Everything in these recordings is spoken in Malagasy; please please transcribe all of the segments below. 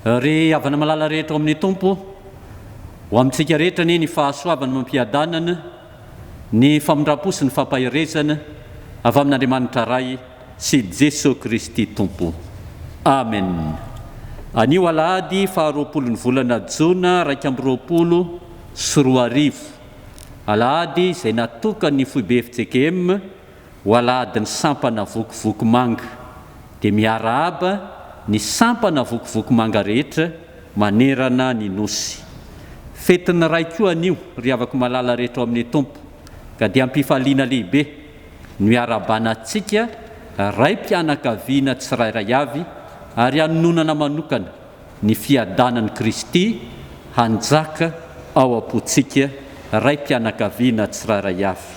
Ry havana malala rehetra ao amin'ny Tompo, ho amintsika rehetra anie ny fahasoavana amam-piadanana, ny famindram-po sy ny fampaherezana avy amin'Andriamanitra Ray sy Jesoa Kristy Tompo. Amen. Anio alahady faharoapolon'ny volana jona 2021, alahady izay natokan'ny foibe fjkm ho alahadin'ny sampana Vokovoko Manga dia miarahaba ny sampana Vokovoko Manga rehetra manerana ny Nosy. Fetin'ny Ray koa anio ry havako malala rehetra ao amin'ny Tompo ka dia am-pifaliana lehibe no iarahabana antsika raim-pianakaviana tsirairay avy ary anononana manokana ny fiadanan'i Kristy hanjaka ao am-pontsika raim-pianakaviana tsirairay avy.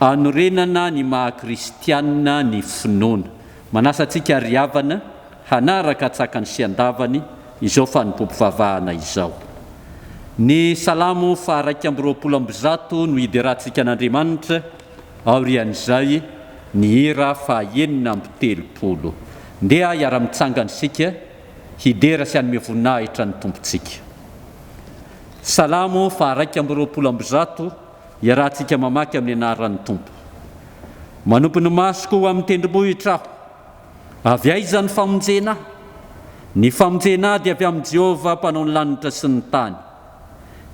Anorenana ny maha kristianina ny finoana. Manasa antsika ry havana hanaraka antsakany sy andavany izao fanompoam-pivavahana izao. Ny Salamo faha 121 no hiderantsika an'Andriamanitra, aorian'izay ny hira faha 36. Ndeha hiara-mitsangana isika hidera sy hanome voninahitra ny Tompontsika. Salamo faha 121. Iarahantsika mamaky amin'ny anaran'ny Tompo. Manopy ny masoko ho amin'ny tendrombohitra aho. Avy aiza ny famonjena ahy? Ny famonjena ahy dia avy amin'i Jehovah, Mpanao ny lanitra sy ny tany.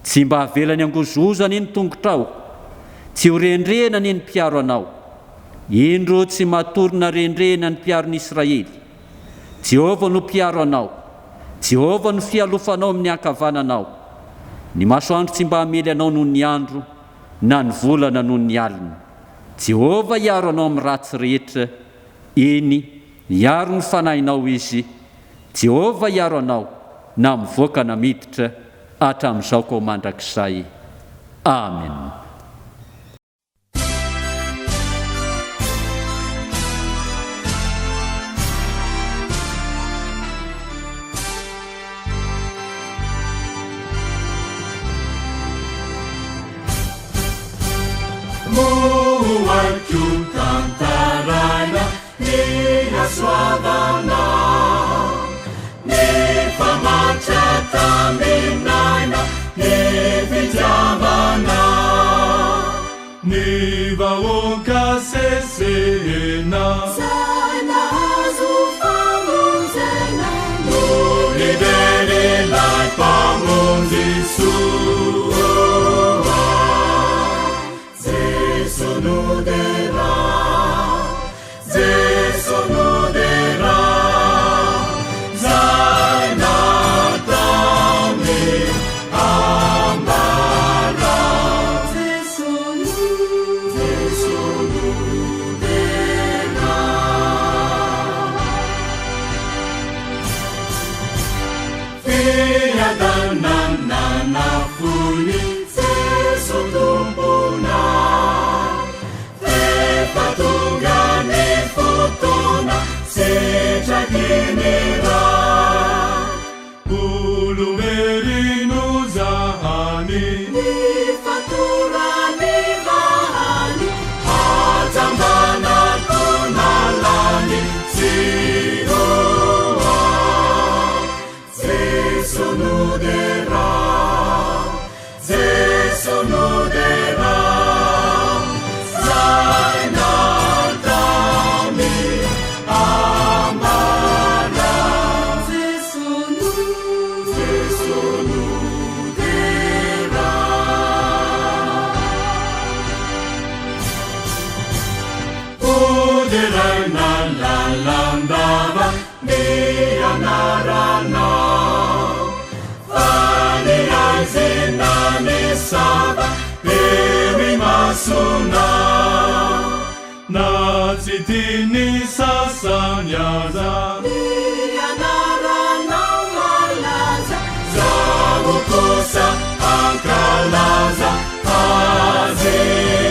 Tsy mba havelany hangozohozo anie ny tongotrao, tsy ho rendrehina anie ny mpiaro anao. Indro, tsy matory na rendrehina ny mpiaro ny Israely. Jehovah no mpiaro anao. Jehovah no fialofanao amin'ny ankavananao. Ny masoandro tsy mba hamely anao noho ny andro, na ny volana noho ny alina. Jehovah hiaro anao amin'ny ratsy rehetra, eny, hiaro ny fanahinao Izy. Jehovah hiaro anao na mivoaka na miditra, hatramin'izao ka ho mandrakizay. Amen. Mohaiko tantaraina ny hasoavana Nifamatra tamin'aina ny fitiavana Ny vahoaka sesehena. Izay nahazo famonjena. No hijery ilay Mpamonjy soa. Jeso no dera, Jeso no dera, Zay nataony ambara. Jeso no, Jeso no dera. Fiadanana nafoiny Jeso Tomponay. F'efa tonga ny fotoana sitraky ny Ray. Olomery nozahany. Ny fatorany vahany. Hajambana tonalany tsy ho Jeso no dera, Jeso no dera, Zay nataony ambara. Jeso no, Jeso no dera. Ho deraina lalandava. Ny anaranao fa ny aizina nisava eo imasonao. Na tsy tian'ny sasany aza. Ny anaranao malaza. Zaho kosa hankalaza azy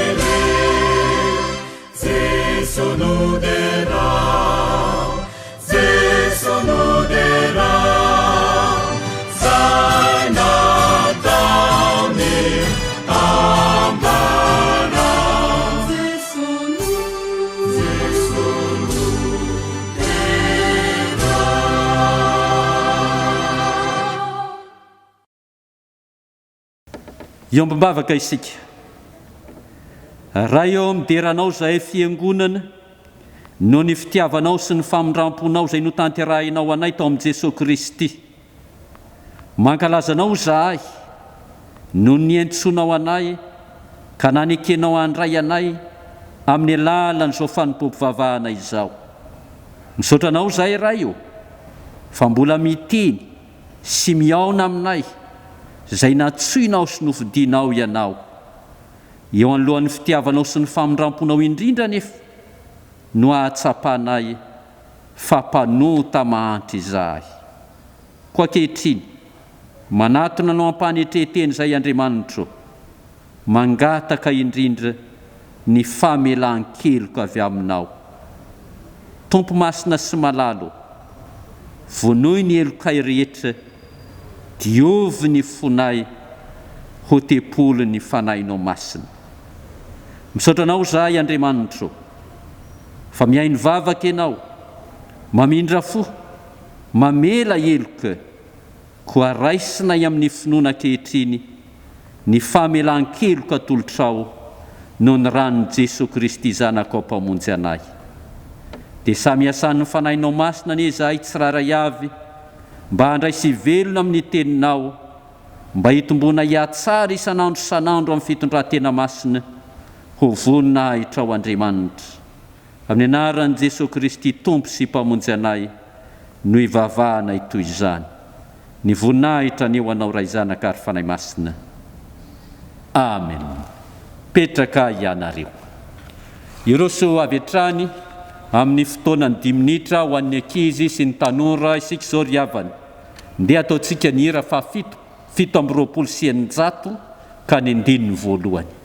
ireo. Jeso no derao, Jeso no derao, Zay nataony ambarao. Jeso no, Jeso no derao. Iombom-bavaka isika. Ray ô, midera Anao izahay Fiangonana noho ny fitiavanao sy ny famindram-ponao izay notanterahinao anay tao amin'i Jesoa Kristy. Mankalaza Anao izahay noho ny niantsoanao anay ka nanekenao handray anay amin'ny alalan'izao fanompoam-pivavahana izao. Misaotra Anao izahay Ray ô, fa mbola miteny sy mihaona aminay izay nantsoinao sy nofidinao Ianao. Eo anoloan'ny fitiavanao sy ny famindram-ponao indrindra anefa no ahatsapanay fa mpanota mahantra izahay. Koa ankehitriny, manatona Anao am-panetren-tena izahay Andriamanitro, mangataka indrindra ny famelan-keloka avy Aminao. Tompo Masina sy Malala ô, vonoy ny helokay rehetra, diovy ny fonay ho tempolin'ny Fanahinao Masina. Misaotra Anao izahay Andriamanitro, fa mihaino vavaka Ianao, mamindra fo, mamela heloka, Koa raisinay amin'ny finoana ankehitriny ny famelan-keloka atolotrao noho ny ran'i Jesoa Kristy Zanakao Mpamonjy anay. Dia samy hiasan'ny Fanahinao Masina anie izahay tsirairay avy mba handray sy hivelona amin'ny Teninao, mba hitomboana hihatsara isan'andro isan'andro amin'ny fitondran-tena masina ho voninahitrao Andriamanitra. Amin'ny anaran'i Jesoa Kristy Tompo sy Mpamonjy anay no ivavahanay toy izany. Ny voninahitra anie ho Anao Ray Zanaka ary Fanahy Masina. Amen. Petraka ianareo. Hiroso avy hatrany amin'ny fotoanan'ny dimy minitra ho an'ny ankizy sy ny tanora isika izao ry havana. Ndeha ataontsika ny hira fahafito, 627 ka ny andininy voalohany.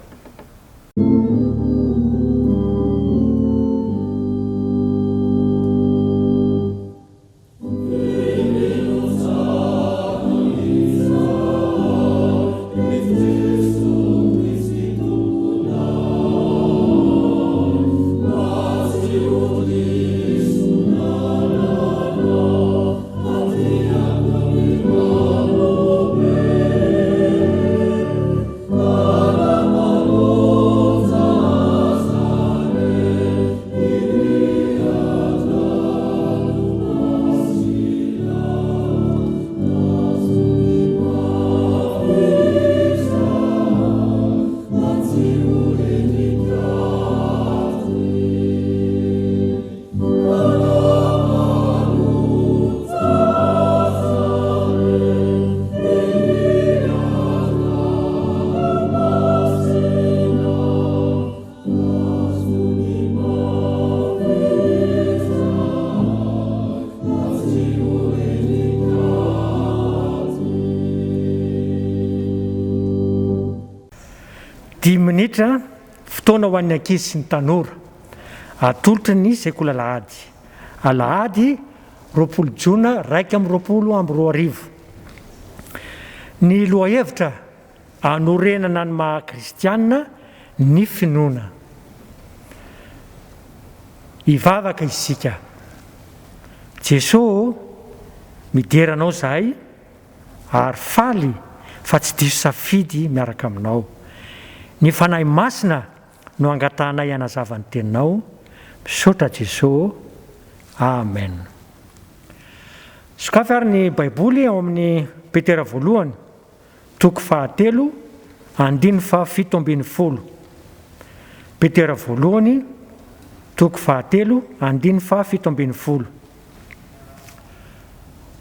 Dimy minitra, fotoana ho an'ny ankizy sy ny tanora. Atolotry ny Sekoly Alahady. Alahady 20 jona 2021. Ny lohahevitra anorenana ny maha kristiana ny finoana. Hivavaka isika. Jesoa ô, midera Anao izahay ary faly fa tsy diso safidy miaraka Aminao. Ny Fanahy Masina no angatahanay hanazava ny teninao. Misaotra Jesoa ô. Amen. Sokafy ary ny Baiboly ao amin'ny Petera voalohany, toko fahatelo, andininy faha 17. Petera voalohany, toko fahatelo, andininy faha 17.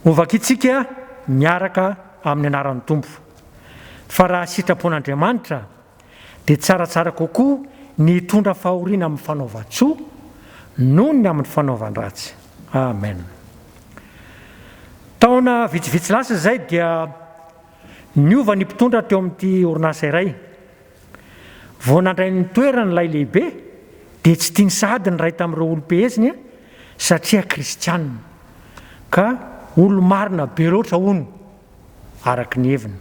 Hovakintsika miaraka amin'ny anaran'ny Tompo. Fa raha sitrapon'Andriamanitra, dia tsaratsara kokoa ny hitondra fahoriana amin'ny fanaovan-tsoa noho ny amin'ny fanaovan-dratsy. Amen. Taona vitsivitsy lasa izay dia niova ny mpitondra teo amin'ity orinasa iray. Vao nandray ny toerany ilay lehibe dia tsy tiany sahady ny iray tamin'ireo olom-peheziny satria kristianina. Ka olo-marina be loatra hono. araka ny heviny.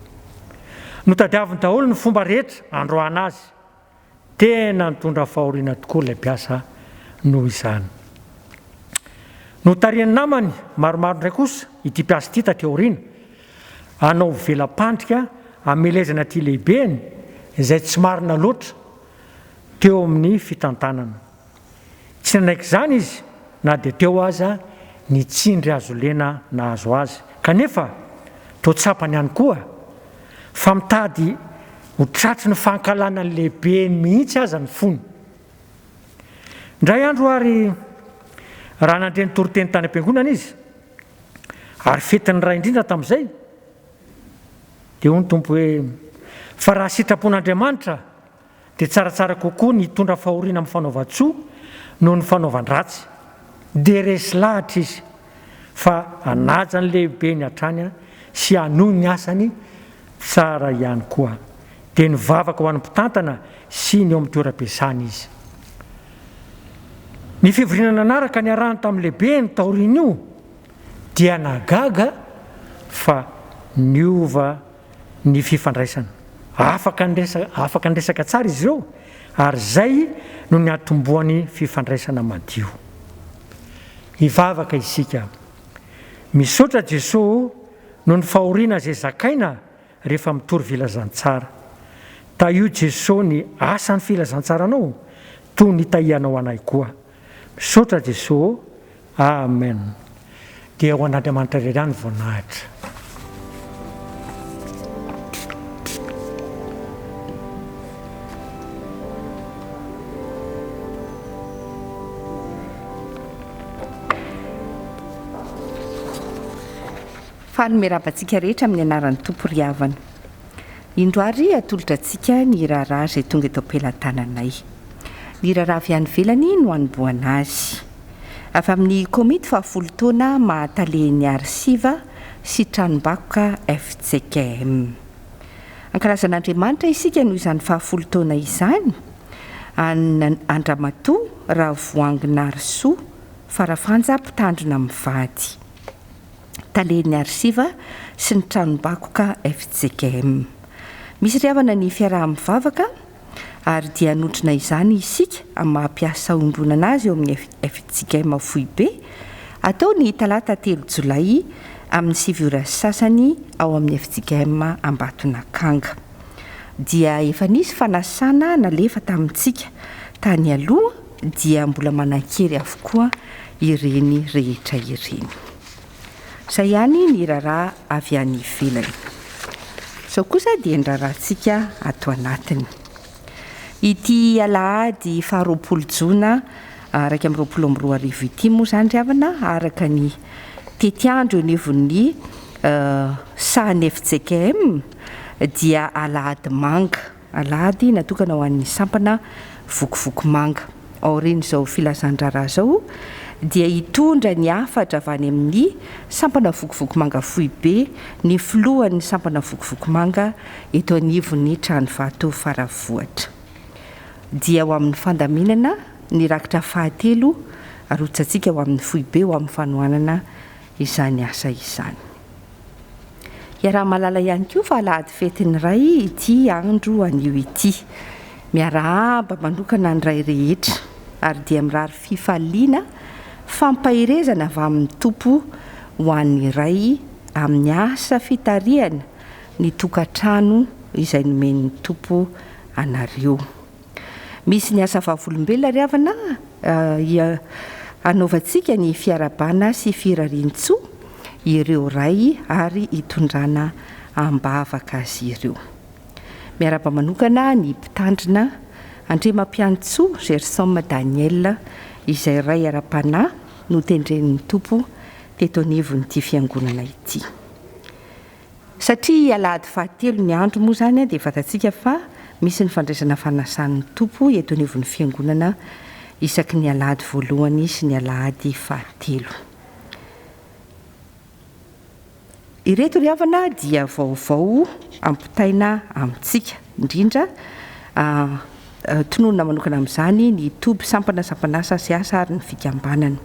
Notadiaviny daholo ny fomba rehetra handroahana azy. Tena nitondra fahoriana tokoa ilay mpiasa noho izany. Notarihan'ny namany maromaro indray kosa ity mpiasa ity taty aoriana hanao vela-pandrika hamelezana ity lehibeny. izay tsy marina loatra teo amin'ny fitantanana. Tsy nanaiky izany izy na dia teo aza ny tsindry hazo lena nahazo azy. Kanefa, toa tsapany ihany koa fa mitady ho tratry ny fankahalana ny lehibeny mihitsy aza ny fony. Indray andro àry, raha nandre ny toriteny tany am-piangonana izy, ary fetin'ny Ray indrindra tamin'izay, dia hoy ny Tompo hoe, Fa raha sitrapon'Andriamanitra, dia tsaratsara kokoa ny hitondra fahoriana amin'ny fanaovan-tsoa noho ny fanaovan-dratsy. Dia resy lahatra izy fa hanaja ny lehibeny hatrany sy hanohy ny asany tsara ihany koa. Dia nivavaka ho an'ny mpitantana sy ny eo amin'ny toeram-piasany izy. Ny fivoriana nanaraka niarahany tamin'ny lehibeny taorian'io dia nahagaga fa niova ny fifandraisana. Afaka niresaka afaka niresaka tsara izy ireo ary izay no niantombohan'ny fifandraisana madio. Hivavaka isika. Misaotra Jesoa o noho ny fahoriana izay zakaina rehefa mitory filazantsara. Tahio Jesoa ny asan'ny filazantsaranao toy ny nitahianao anay koa. Misaotra Jesoa o. Amen. Dia ho an'Andriamanitra irery ihany ny voninahitra. Faly miarahaba antsika rehetra amin'ny anaran'ny Tompo ry havana. Indro ary atolotra antsika ny raharaha izay tonga eto am-pelatananay. Ny raharaha avy any ivelany no hanombohana azy. Avy amin'ny komity fahafolo taona maha talehin'ny Arsiva sy Tranombakoka fjkm. Ankalazan'Andriamanitra isika noho izany fahafolo taona izany, an an-dRamatoa Ravoahanginarisoa Farafanja mpitandrina mivady. Talen'ny Arsiva sy ny Tranombakoka fjkm. Misy ry havana ny fiaraha-mivavaka ary dia hanotrona izany isika amin'ny maha mpiasa iombonana azy eo amin'ny fjkm foibe, atao ny talata telo jolay amin'ny sivy ora sy sasany ao amin'ny fjkm Ambatonakanga. Dia efa nisy fanasana nalefa tamintsika tany aloha dia mbola manan-kery avokoa ireny rehetra ireny. Izay ihany ny raharaha avy any ivelany. Izao kosa dia ny raharahantsika ato anatiny. Ity alahady faharoapolo jona 2021 ity moa izany ry havana araka ny tetiandro eo anivon'ny sahan'ny fjkm dia alahady manga. Alahady natokana ho an'ny sampana Vokovoko Manga. Aorian'izao filazan-draharaha izao dia hitondra ny hafatra avy any amin'ny sampana Vokovoko Manga foibe ny filohan'ny sampana Vokovoko Manga eto anivon'ny Tranovato Faravohitra. Dia ho amin'ny fandaminana ny rakitra fahatelo arotsatsika ho amin'ny foibe ho amin'ny fanohanana izany asa izany. Iaraha-mahalala ihany koa fa alahady fetin'ny Ray ity andro anio ity. Miarahaba manokana ny Ray rehetra ary dia mirary fifaliana, fampaherezana avy amin'ny Tompo ho an'ny Ray amin'ny asa fitarihana ny tokantrano izay nomen'ny Tompo anareo. Misy ny asa vavolombelona ry havana hanaovantsika ny fiarahabana sy firarian-tsoa ireo ray ary hitondrana am-bavaka azy ireo. Miarahaba manokana ny mpitandrina Andriamampianintsoa Gerson Daniel izay ray ara-panahy notendren'ny Tompo teto anivon'ity fiangonana ity. Satria alahady fahatelo ny andro moa izany dia fantatsika fa misy ny fandraisana fanasan'ny Tompo eto anivon'ny Fiangonana isaky ny alahady voalohany sy ny alahady fahatelo. Ireto ry havana dia vaovao ampitaina amintsika, indrindra Tononina manokana amin'izany ny toby sampana, sampan'asa sy asa ary ny fikambanana.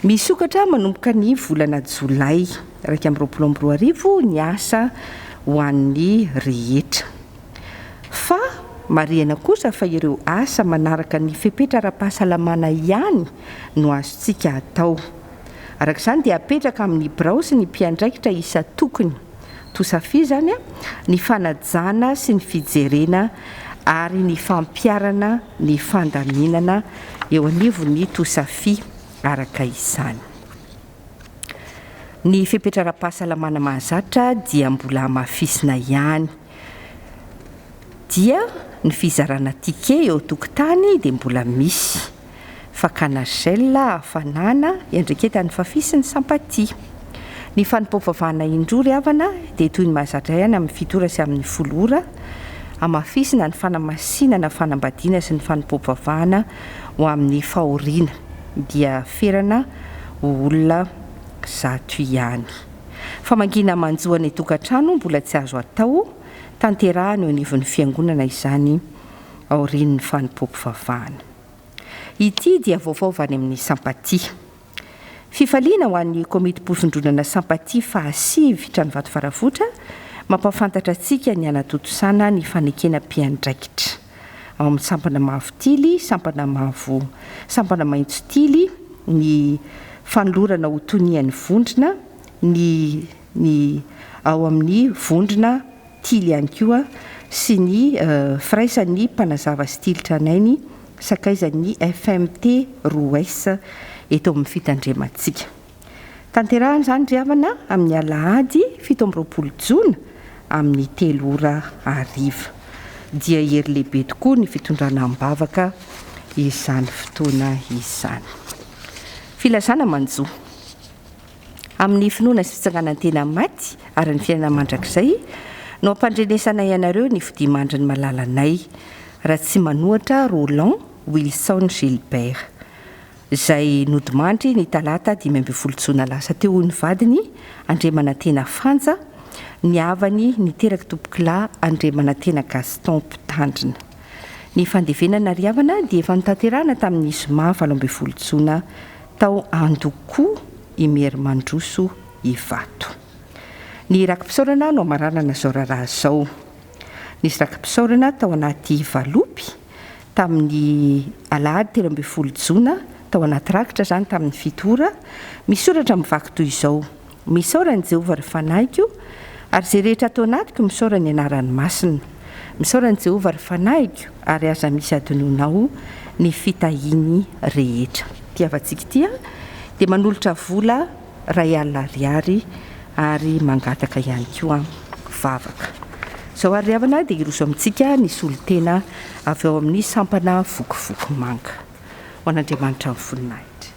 Misokatra manomboka ny volana jolay 2021 ny asa ho an'ny rehetra. Fa marihana kosa fa ireo asa manaraka ny fepetra ara-pahasalamana ihany no azontsika atao. Araka izany dia apetraka amin'ny birao sy ny mpiandraikitra isan-tokony. Tosafia izany, ny fanajana sy ny fijerena ary ny fampiharana ny fandaminana eo anivon'ny Tosafia araka izany. Ny fepetra ara-pahasalamana mahazatra dia mbola hamafisina ihany. Dia ny fizarana ticket eo an-tokotany dia mbola misy. Fakana gel hafanana iandraiketan'ny Fafi sy ny Sampatia. Ny fanompoam-pivavahana indroa ry havana dia toy ny mahazatra ihany amin'ny fito ora sy amin'ny folo ora. Hamafisina ny fanamasinana fanambadiana sy ny fanompoam-pivavahana ho amin'ny fahoriana dia ferana ho olona zato ihany. Famangiana manjo any an-tokantrano mbola tsy azo atao, tanterahana eo anivon'ny fiangonana izany aorian'ny fanompoam-pivavahana. Ity dia vaovao avy any amin'ny Sampatia. Fifaliana ho an'ny Komitim-pivondronana Sampatia fahasivy Tranovato Faravohitra mampahafantatra antsika ny hanatontosana ny fanekena mpiandraikitra ao amin'ny sampana mavo tily, sampana mavo, sampana maitso tily, ny fanolorana ho tonian'ny vondrona, ny ny ao amin'ny vondrona tily ihany koa sy ny firaisan'ny mpanazava sy tily tranainy sakaizan'ny FMT roa S eto amin'ny fitandremantsika. Tanterahina izany ry havana amin'ny alahady 27 jona amin'ny telo ora hariva. Dia hery lehibe tokoa ny fitondrana am-bavaka izany fotoana izany. Filazana manjo. Amin'ny finoana sy fitsanganan-tena maty ary ny fiainana mandrakizay no ampandrenesanay anareo ny fodiamandrin'ny malalanay, Ratsimanohatra Roland Wilson Gilbert, izay nodimandry ny talata 15 jona lasa teo hoy ny vadiny, Andriamanantena Fanja, ny havany niterak'i Tompokolahy Andriamanantena Gaston mpitandrina. Ny fandevenana ry havana dia efa notanterahina tamin'ny zoma 18 jona tao Andoko Imerimandroso Ivato. Ny raki-pisaorana no hamaranana izao raharaha izao. Nisy raki-pisaorana tao anaty valopy tamin'ny alahady 13 jona, tao anaty rakitra izany tamin'ny fito ora, misy soratra mivaky toy izao, Misaora an'i Jehovah ry fanahiko, ary izay rehetra ato anatiko misaora ny anarany masina. Misaora an'i Jehovah ry fanahiko, ary aza misy adinoinao ny fitahiany rehetra. Ity havantsika ity dia manolotra vola 1000 ariary ary mangataka ihany koa vavaka. Izao ary ry havana dia hiroso amintsika ny solontena avy ao amin'ny sampana Vokovoko Manga. Ho an'Andriamanitra ny voninahitra.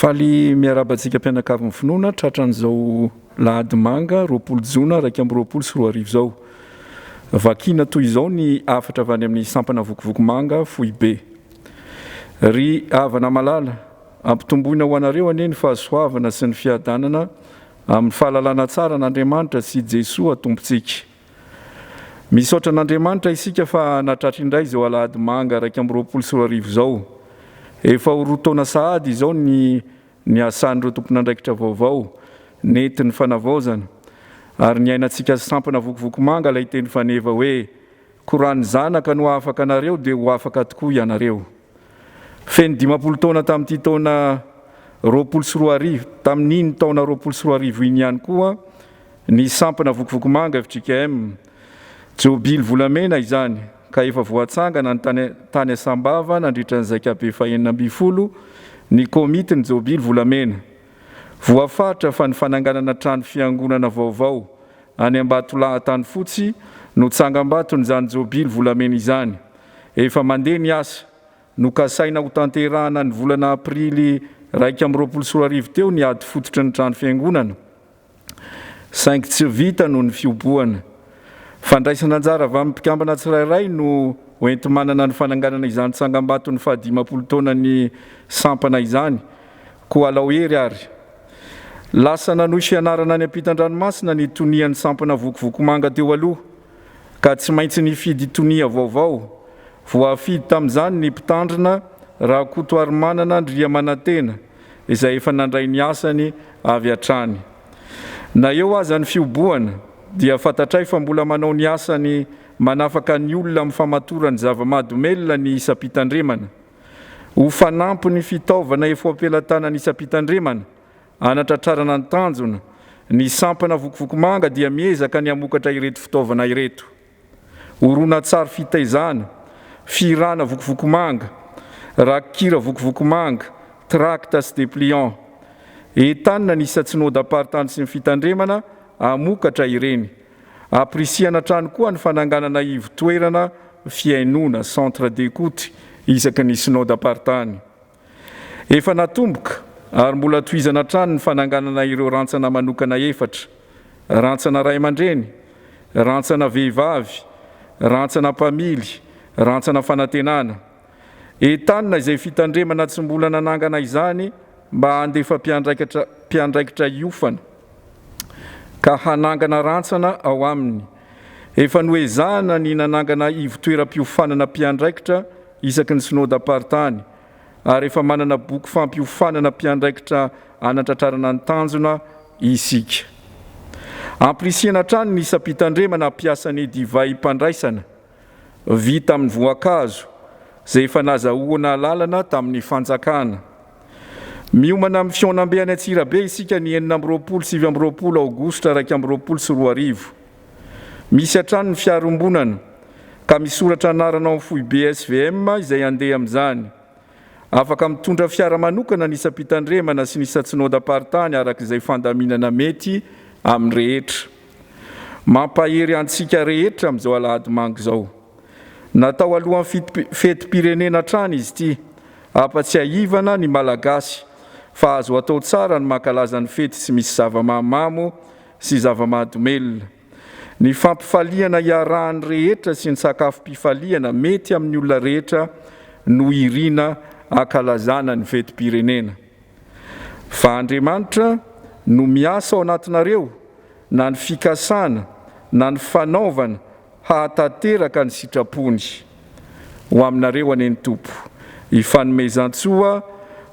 Faly miarahaba antsika mpianakavin'ny finoana tratran'izao lahady manga 20 jona 2021 izao. Vakiana toy izao ny hafatra avy any amin'ny sampana Vokovoko Manga foibe. Ry havana malala, Ampitomboina ho anareo anie ny fahasoavana sy ny fiadanana amin'ny fahalalana tsara an'Andriamanitra sy Jesoa Tompontsika. Misaotra an'Andriamanitra isika fa nahatratra indray izao alahady manga 2021 izao. Efa ho roa taona sahady izao ny niasan'ireo tompon'andraikitra vaovao nentin'ny fanavaozana ary niainantsika sampana vokovoko manga ilay teny faneva hoe Koa raha ny Zanaka no hahafaka anareo dia ho afaka tokoa ianareo. Feno 50 taona tamin'ity taona 2020, tamin'iny taona 2020 iny ihany koa ny sampana Vokovokomanga fjkm. Jobily volamena izany ka efa voatsangana ny tany tany Sambava nandritra ny zaikabe fahenina ambinifolo ny komitin'ny Jobily volamena. Voafaritra fa ny fananganana trano fiangonana vaovao any Ambatolahy Antanifotsy no tsangambaton'izany jobily volamena izany. Efa mandeha ny asa. Nokasaina hotanterahana ny volana aprily 2021 teo ny ady fototry ny trano fiangonana, saingy tsy vita noho ny fihobohana. Fandraisana anjara avy amin'ny mpikambana tsirairay no hoenti-manana ny fananganana izany tsangambaton'ny fahadimampolo taonan'ny sampana izany, koa alao hery ary. Lasa nanohy fianarana any ampitan-dranomasina ny tonian'ny sampana Vokovokomanga teo aloha, ka tsy maintsy nifidy tonia vaovao. Voafidy tamin'izany ny mpitandrina Rakotoarimanana Andriamanantena, izay efa nandray ny asany avy hatrany. Na eo aza ny fihobohana, dia fantatray fa mbola manao ny asany manafaka ny olona amin'ny famatoran'ny zava-mahadomelina ny isam-pitandremana. Ho fanampin'ny fitaovana efa ho am-pelatanan'ny isam-pitandremana hanatratrarana ny tanjona, ny sampana Vokovoko-manga dia miezaka ny hamokatra ireto fitaovana ireto. Horonantsary fitaizana, fihirana vokovoko-manga, rakikira vokovoko-manga, trakta sy dépliant. Entanina ny isan-tsinaodam-paritany sy ny fitandremana hamokatra ireny. Ampirisihana hatrany koa ny fananganana ivo-toerana fihainoana, centre d'écoute, isaky ny synodamparitany. Efa natomboka ary mbola tohizana hatrany ny fananganana ireo rantsana manokana efatra, rantsana ray aman-dreny, rantsana vehivavy, rantsana mpamily, rantsana fanantenana. Entanina izay fitandremana tsy mbola nanangana izany mba handefa mpiandraikatra mpiandraikitra hiofana ka hanangana rantsana ao aminy. Efa noezahana ny nanangana ivotoeram-piofanana mpiandraikitra isaky ny Synodam-paritany ary efa manana boky fampiofanana mpiandraikitra hanatratrarana ny tanjona isika. Ampirisihana hatrany ny isam-pitandremana hampiasa ny divaim-pandraisana vita amin'ny voankazo izay efa nazahoana alalana tamin'ny fanjakana. Miomana amin'ny fihaonambe any Antsirabe isika ny 26 sy 29 aogositra 2021. Misy hatrany ny fiariombonana ka misoratra anarana ao amin'ny foibe SVM izay handeha amin'izany. Afaka mitondra fiara manokana ny isam-pitandremana sy ny isan-tsinaodam-paritany araka izay fandaminana mety amin'ny rehetra. Mampahery antsika rehetra amin'izao alahady manga izao. Natao alohan'ny fetim-pirenena hatrany izy ity, hampatsiahivana ny Malagasy fa azo atao tsara ny mankalaza ny fety tsy misy zava-mahamamo sy zava-mahadomelina. Ny fampifaliana iarahan'ny rehetra sy ny sakafom-pifaliana mety amin'ny olona rehetra no irina hankalazana ny fetim-pirenena. Fa Andriamanitra no miasa ao anatinareo na ny fikasana na ny fanaovana hahatanteraka ny sitrapony. Ho aminareo anie ny Tompo. Ifanomezantsoa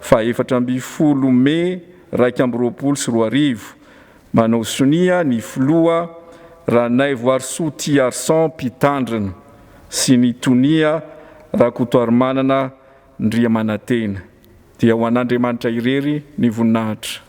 faha 14 Mey 2021 Manao sonia ny filoha Ranaivoarisoa Tiarson mpitandrina sy ny tonia Rakotoarimanana Ndriamanantena. Dia ho an'Andriamanitra irery ny voninahitra.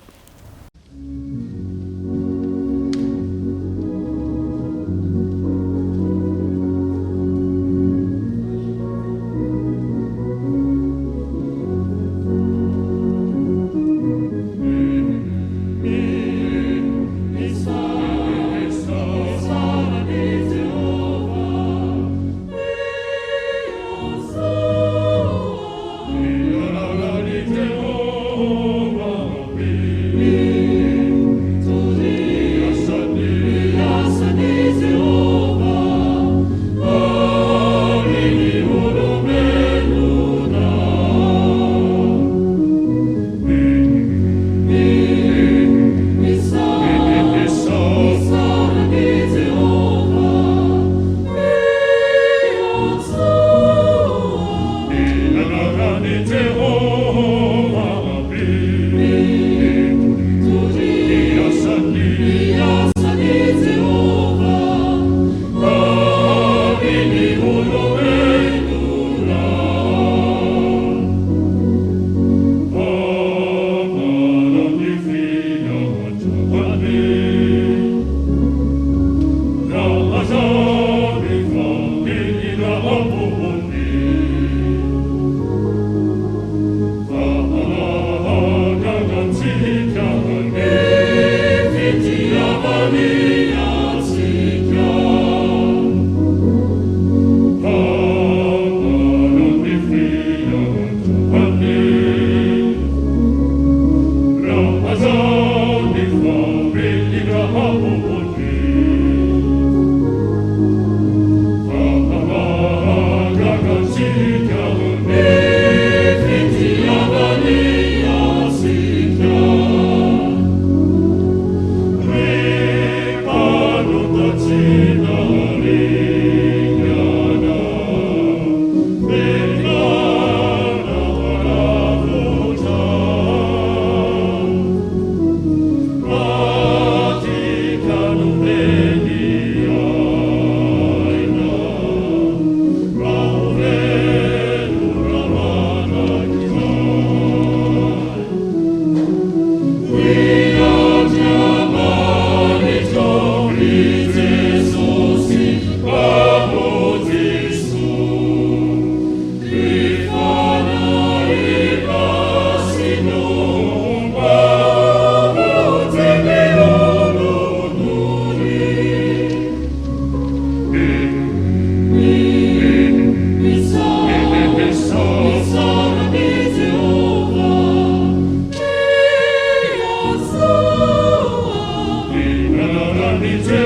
Hiroso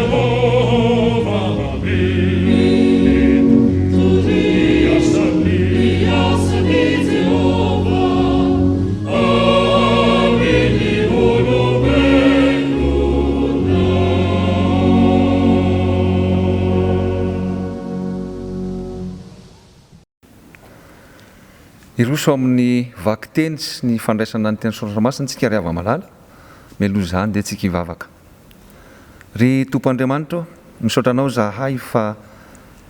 amin'ny vakiteny sy ny fandraisana ny teny soratra masina isika ry hava-malala. Mialoha izany dia tsika hivavaka. Ry Tompo Andriamanitra ô, misaotra Anao izahay fa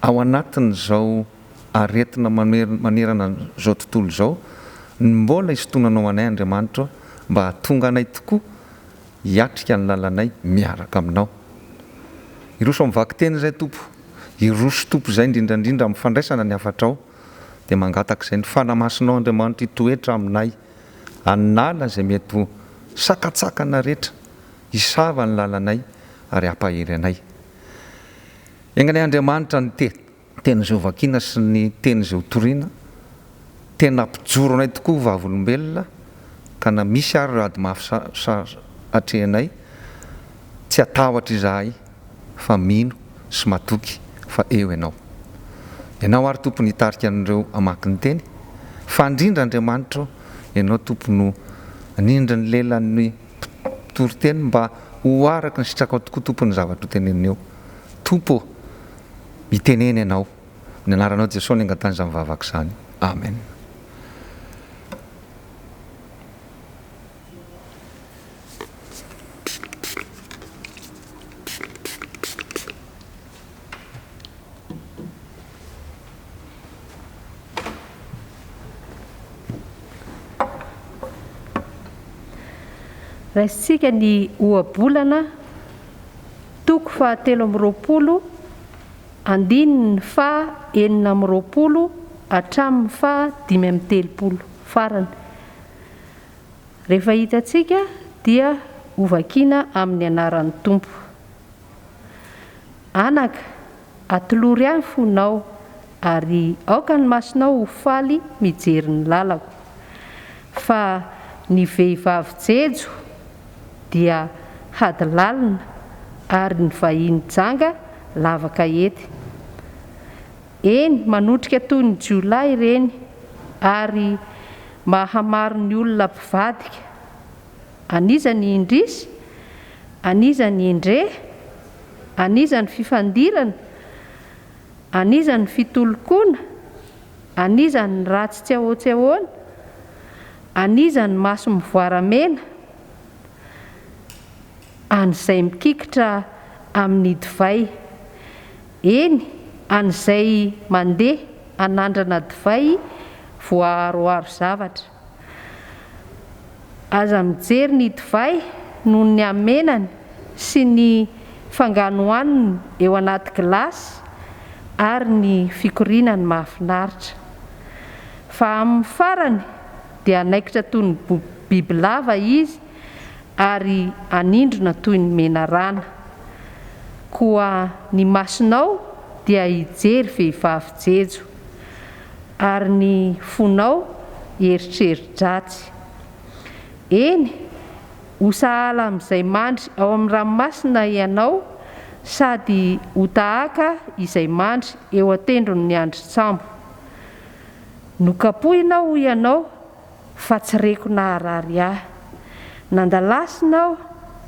ao anatin'izao aretina manerana izao tontolo izao ny mbola isintonanao anay Andriamanitra ô, mba hahatonga anay tokoa hiatrika ny lalanay miaraka Aminao. Hiroso amin'ny vakiteny izay Tompo, hiroso Tompo izay indrindra indrindra amin'ny fandraisana ny hafatrao, dia mangataka izay ny Fanahy Masinao Andriamanitra hitoetra aminay, hanala izay mety ho sakantsakana rehetra, hisava ny lalanay ary hampahery anay. Enga anie Andriamanitra ny teny izay ho vakiana sy ny teny izay ho toriana, tena hampijoro anay tokoa ho vavolombelona, ka na misy ary ireo ady mafy atrehinay, tsy hatahotra izahay fa mino sy matoky fa eo Ianao. Ianao ary Tompo nitarika an'ireo hamaky ny teny, fa indrindra Andriamanitra ô, Ianao Tompo no nindry ny lelan'ny mpitory teny mba ho araka ny sitrakao tokoa Tompo ny zavatra ho tenenina eo. Tompo ô, mitenena Ianao. Amin'ny anaranao Jesoa no angatahana izany vavaka izany. Amen. Raisintsika ny ohabolana toko fahatelo amby 20 andininy faha 26 hatramin'ny faha 35 farany. Rehefa hitantsika dia hovakiana amin'ny anaran'ny Tompo. Anaka, atolory ahy ny fonao, ary aoka ny masonao ho faly mijery ny lalako. Fa ny vehivavy jejo dia hady lalina, ary ny vahiny janga lavaka hety. Eny, manotrika toy ny jiolahy ireny, ary mahamaro ny olona mpivadika. An'iza ny indrisy? An'iza ny endre? An'iza ny fifandirana? An'iza ny fitolokoana? An'iza ny ratsy tsy ahoa-tsy ahoana? An'iza ny maso mivoara-mena? An'izay mikikitra amin'ny divay. Eny, an'izay mandeha hanandrana divay voaharoharo zavatra. Aza mijery ny divay noho ny hamenany sy ny fanganohanony eo anaty gilasy ary ny fikorianany mahafinaritra. Fa amin'ny farany dia hanaikitra toy ny bibilava izy ary hanindrona toy ny menarana. Koa ny masonao dia hijery vehivavy jejo, ary ny fonao hieritreri-dratsy. Eny, ho sahala amin'izay mandry ao amin'ny ranomasina ianao, sady ho tahaka izay mandry eo an-tendron'ny andrin-tsambo. Nokapohina aho, hoy ianao, fa tsy reko naharary ahy. Nandalasina aho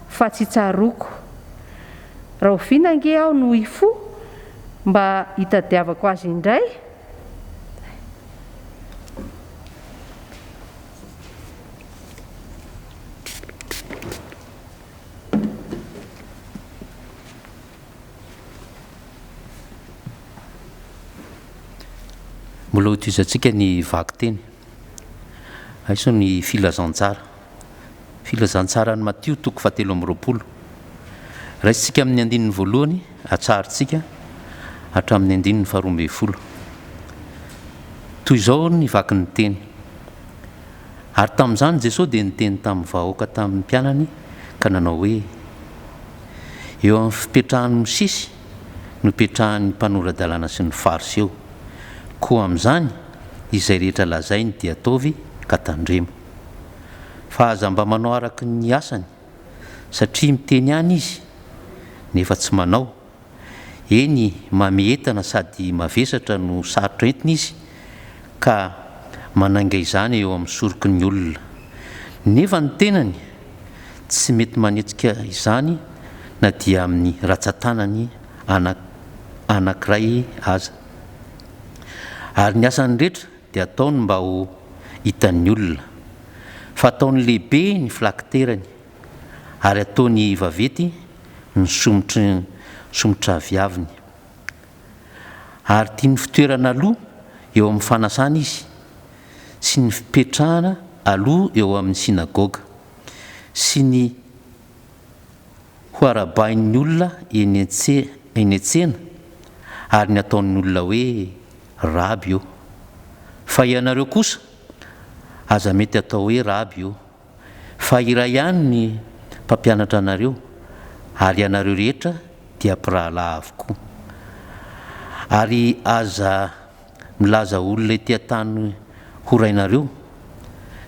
fa tsy tsaroako. Rahoviana ange aho no hifoha mba hitadiavako azy indray? Mbola hotohizantsika ny vakiteny. Aiso ny filazantsara. Filazantsaran'i Matio toko fahatelo amby 20. Raisintsika amin'ny andininy voalohany, atsaharintsika hatramin'ny andininy faharoa ambin'ny folo. Toy izao ny vakin'ny teny. Ary tamin'izany Jesoa dia niteny tamin'ny vahoaka tamin'ny mpianany ka nanao hoe, Eo amin'ny fipetrahan'i Mosesy no ipetrahan'ny mpanora-dalàna sy ny Fariseo. Koa amin'izany, izay rehetra lazainy dia ataovy ka tandremo. Fa aza mba manao araka ny asany, satria miteny ihany izy, nefa tsy manao. Eny, mamehetana sady mavesatra no sarotra entina izy, ka manainga izany eo amin'ny soroky ny olona. Nefa ny tenany tsy mety manetsika izany na dia amin'ny ratsan-tanany anankiray aza. Ary ny asany rehetra dia ataony mba ho hitan'ny olona. Fa ataony lehibe ny filakiterany, ary ataony vaventy ny somotry somotraviaviny. Ary tiany fitoerana aloha eo amin'ny fanasana izy, sy ny fipetrahana aloha eo amin'ny synagoga, sy ny ho arahabain'ny olona eny an-tsena, ary ny ataon'ny olona hoe, Raby ô! Fa ianareo kosa, aza mety atao hoe Raby ô! Fa iray ihany ny Mpampianatra anareo, ary ianareo rehetra dia mpirahalahy avokoa. Ary aza milaza olona ety an-tany ho rainareo,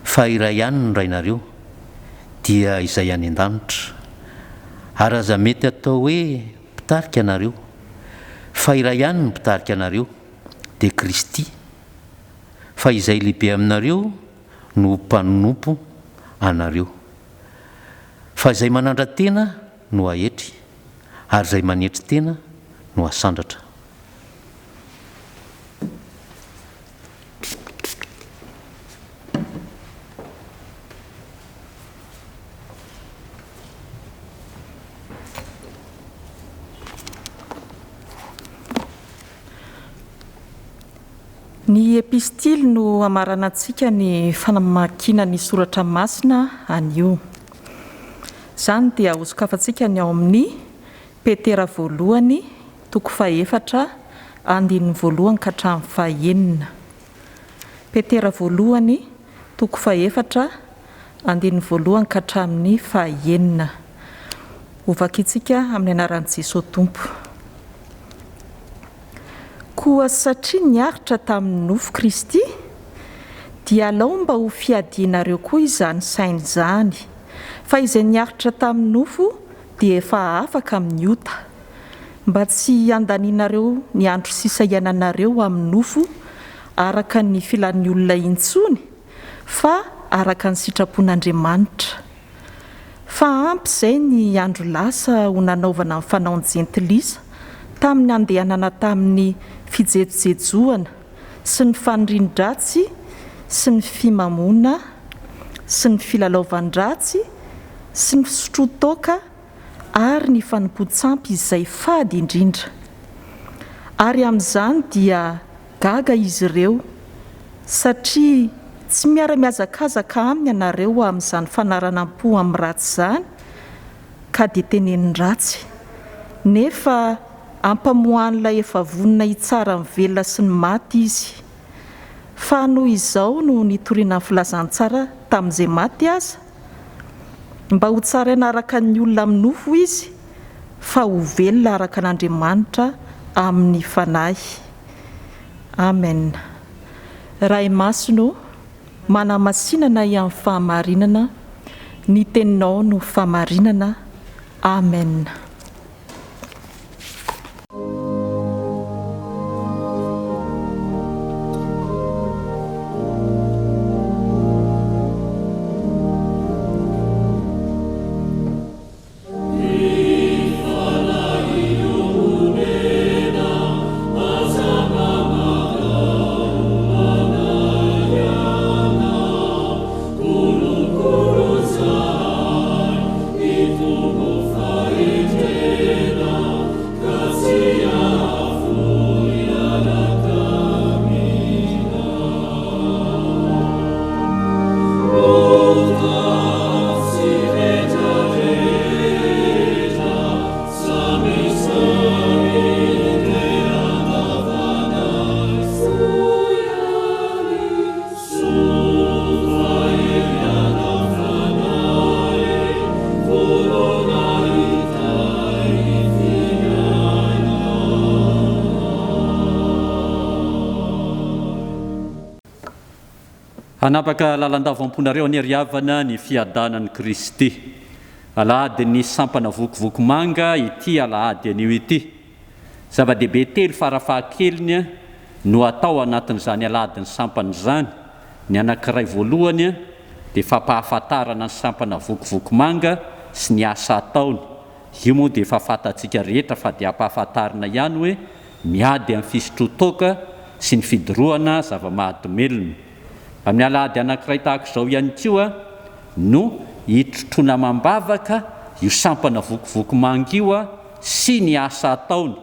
fa iray ihany ny Rainareo, dia izay any an-danitra. Ary aza mety atao hoe mpitarika ianareo, fa iray ihany ny mpitarika anareo, dia Kristy. Fa izay lehibe aminareo no ho mpanompo anareo. Fa izay manandra-tena no haetry, ary izay manetry tena no hasandratra. Ny Epistily no hamaranantsika ny famakiana ny Soratra Masina anio. Izany dia hosokafantsika ny ao amin'ny Petera voalohany, toko fahefatra, andininy voalohany ka hatramin'ny fahenina. Petera voalohany, toko fahefatra, andininy voalohany ka hatramin'ny fahenina. Hovakintsika amin'ny anaran'i Jesoa Tompo. Koa satria niaritra tamin'ny nofo Kristy, dia alao mba ho fiadianareo koa izany saina izany, fa izay niaritra tamin'ny nofo dia efa afaka amin'ny ota, mba tsy handanianareo ny andro sisa iainanareo amin'ny nofo araka ny filan'ny olona intsony, fa araka ny sitrapon'Andriamanitra. Fa ampy izay ny andro lasa ho nanaovana ny fanaon'ny jentilisa tamin'ny handehanana tamin'ny fijejojejoana sy ny fanirian-dratsy sy ny fimamoana sy ny filalaovan-dratsy sy ny fisotroan-toaka ary ny fanompoan-tsampy izay fady indrindra. Ary amin'izany dia Gaga izy ireo, satria tsy miara-mihazakazaka aminy ianareo amin'izany fanaranam-po amin'ny ratsy izany, ka dia teneniny ratsy. Nefa ampamoahan'ilay efa vonona hitsara ny velona sy ny maty izy. Fa noho izao no nitoriana ny filazantsara tamin'izay maty aza, mba hotsaraina araka ny olona amin'ny nofo izy, fa ho velona araka an'Andriamanitra amin'ny fanahy. Amen. Ray Masina ô, manamasina anay amin'ny fahamarinana, ny Teninao no fahamarinana. Amen. Hanapaka lalandava am-ponareo anie ry havana ny fiadanan'i Kristy. Alahadin'ny sampana Vokovoko Manga ity alahady anio ity. Zava-dehibe telo farafahakeliny no atao anatin'izany alahadin'ny sampana izany, ny anankiray voalohany dia fampahafantarana ny sampana Vokovoko Manga sy ny asa ataony, io moa dia efa fantatsika rehetra fa dia ampahafantarina ihany hoe miady amin'ny fisotroan-toaka sy ny fidorohana zava-mahadomelina. Amin'ny alahady anankiray tahaka izao ihany koa no hitrotroana amam-bavaka io sampana Vokovoko Manga io sy ny asa ataony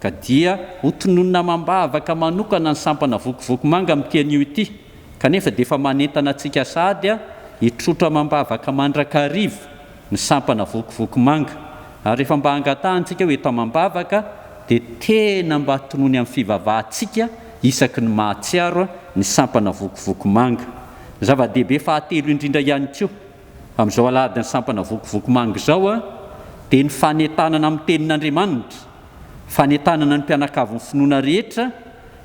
ka dia ho tononina amam-bavaka manokana ny sampana Vokovoko Manga amin'ity anio ity kanefa dia efa manentana antsika sahady hitrotro amam-bavaka mandrakariva ny sampana Vokovoko Manga ary rehefa mba angatahantsika ho eto amam-bavaka dia tena mba tonony amin'ny fivavahantsika isaky ny mahatsiaro ny sampana Vokovoko Manga. Ny zava-dehibe fahatelo indrindra ihany koa amin'izao alahadin'ny sampana Vokovoko Manga izao dia ny fanentanana amin'ny tenin'Andriamanitra, fanentanana ny mpianakavin'ny finoana rehetra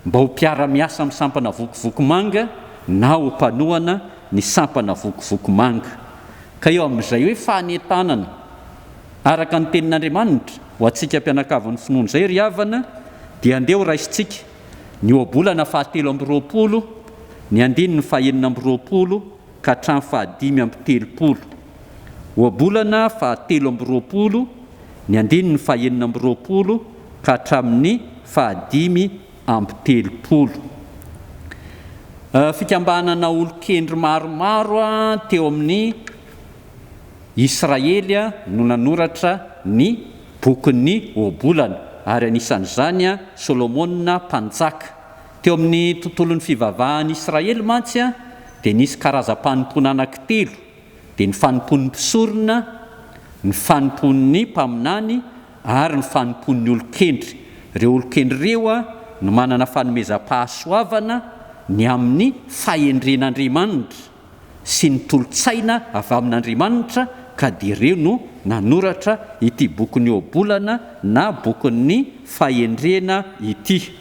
mba ho mpiara-miasa amin'ny sampana Vokovoko Manga na ho mpanohana ny sampana Vokovoko Manga. Ka eo amin'izay hoe fanentanana araka ny tenin'Andriamanitra ho antsika mpianakavin'ny finoana izay ry havana dia andeha ho raisintsika ny ohabolana fahatelo 22, ny andininy fahenina 26 ka hatramin'ny fahadimy 35. Ohabolana fahatelo 22, ny andininy fahenina 26 ka hatramin'ny fahadimy 30. Fikambanana olon-kendry maromaro teo amin'ny Israely no nanoratra ny bokin'ny Ohabolana, ary anisan'izany Solomona Mpanjaka. Teo amin'ny tontolon'ny fivavahan'ny Israely mantsy dia nisy karazam-panompoana anankitelo, dia ny fanompoan'ny mpisorona, ny fanompoan'ny mpaminany ary ny fanompoan'ny olon-kendry. Ireo olon-kendry ireo no manana fanomezam-pahasoavana ny amin'ny fahendren'Andriamanitra sy ny tolo-tsaina avy amin'Andriamanitra ka dia ireo no nanoratra ity bokin'ny Ohabolana na bokin'ny Fahendrena ity.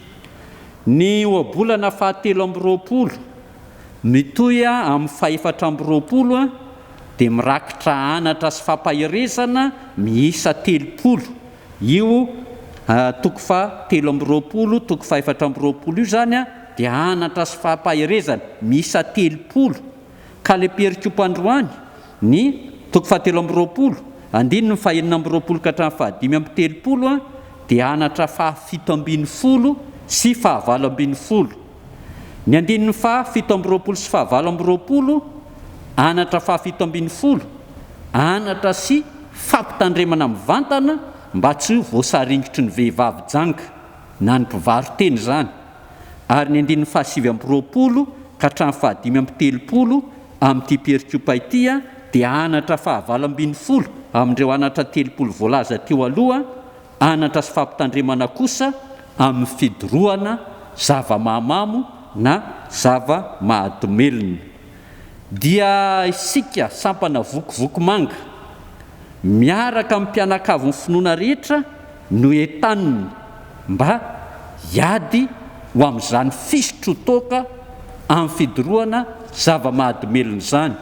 Ny Ohabolana fahatelo 22 mitohy amin'ny fahefatra 22 dia mirakitra anatra sy fampaherezana miisa 30. Io toko faha 23, toko faha 24 io izany dia anatra sy fampaherezana miisa 30. Ka ilay perikopa androany, ny toko faha 23, andininy faha 26 ka hatramin'ny faha 35 dia anatra faha 17 sy faha 18. Ny andininy faha 27 sy faha 28, anatra faha 17, anatra sy fampitandremana mivantana mba tsy ho voasaringotry ny vehivavy janga na ny mpivaro-tena izany, ary ny andininy faha 29 ka hatramin'ny faha 35 amin'ity perikopa ity dia anatra faha 18 amin'ireo anatra 30 voalaza teo aloha, Anatra sy fampitandremana kosa amin'ny fidorohana zava-mahamamo na zava-mahadomelina. Dia isika sampana vokovoko manga, miaraka amin'ny mpianakavin'ny finoana rehetra no entanina mba hiady ho amin'izany fisotroan-toaka amin'ny fidorohana zava-mahadomelina izany.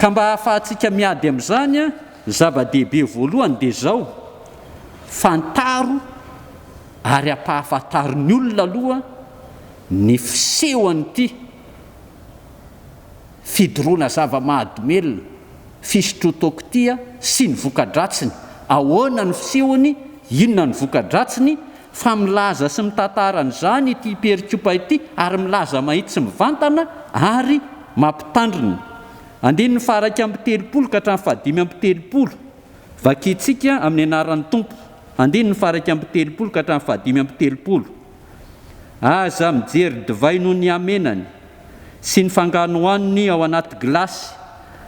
Ka mba hahafahantsika miady amin'izany, Ny zava-dehibe voalohany dia izao, fantaro ary ampahafantaro ny olona aloha ny fisehoan'ity fidoroana zava-mahadomelina, fisotroan-toaka ity sy ny voka-dratsiny. Ahoana ny fisehony, inona ny voka-dratsiny, fa milaza sy mitantara an'izany ity perikopa ity ary milaza mahitsy mivantana ary mampitandrina. Andininy faha-31 ka hatramin'ny faha-35, Vakintsika amin'ny anaran'ny Tompo. Andininy faha-31 ka hatramin'ny faha-35, Aza mijery divay noho ny hamenany, sy ny fanganohanony ao anaty gilasy,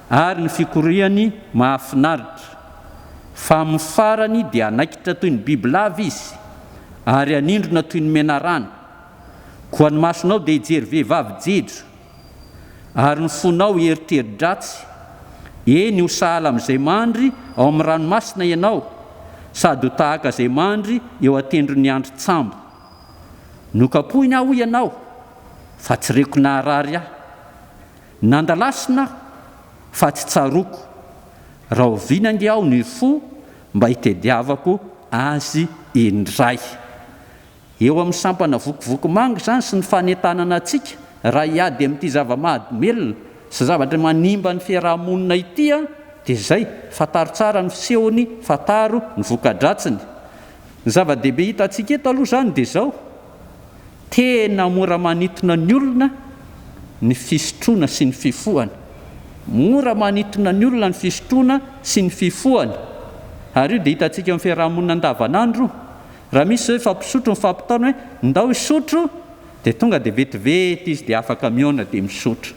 ary ny fikoriany mahafinaritra. Fa amin'ny farany dia hanaikitra toy ny bibilava izy, ary hanindrona toy ny menarana. Koa ny masonao dia hijery vehivavy jejo. Ary ny fonao hieritreri-dratsy. Eny, ho sahala amin'izay mandry ao amin'ny ranomasina ianao, sady ho tahaka izay mandry eo an-tendron'ny andrin-tsambo. Nokapohina aho, hoy ianao, fa tsy reko naharary ahy. Nandalasina aho, fa tsy tsaroako. Rahoviana ange aho no hifoha mba hitediavako azy indray? Eo amin'ny sampana vokovoko manga izany sy ny fanentanana antsika raha hiady amin'ity zava-mahadomelina sy zavatra manimba ny fiaraha-monina ity dia izay, fantaro tsara ny fisehony, fantaro ny voka-dratsiny. Ny zava-dehibe hitantsika eto aloha izany dia izao, tena mora manintona ny olona ny fisotroana sy ny fifohana. Mora manintona ny olona ny fisotroana sy ny fifohana. Ary io dia hitantsika eo amin'ny fiaraha-monina andavanandro io. Raha misy izao hifampisotro, mifampitaona hoe ndao hisotro, dia tonga dia vetivety izy dia afaka mihaona dia misotro.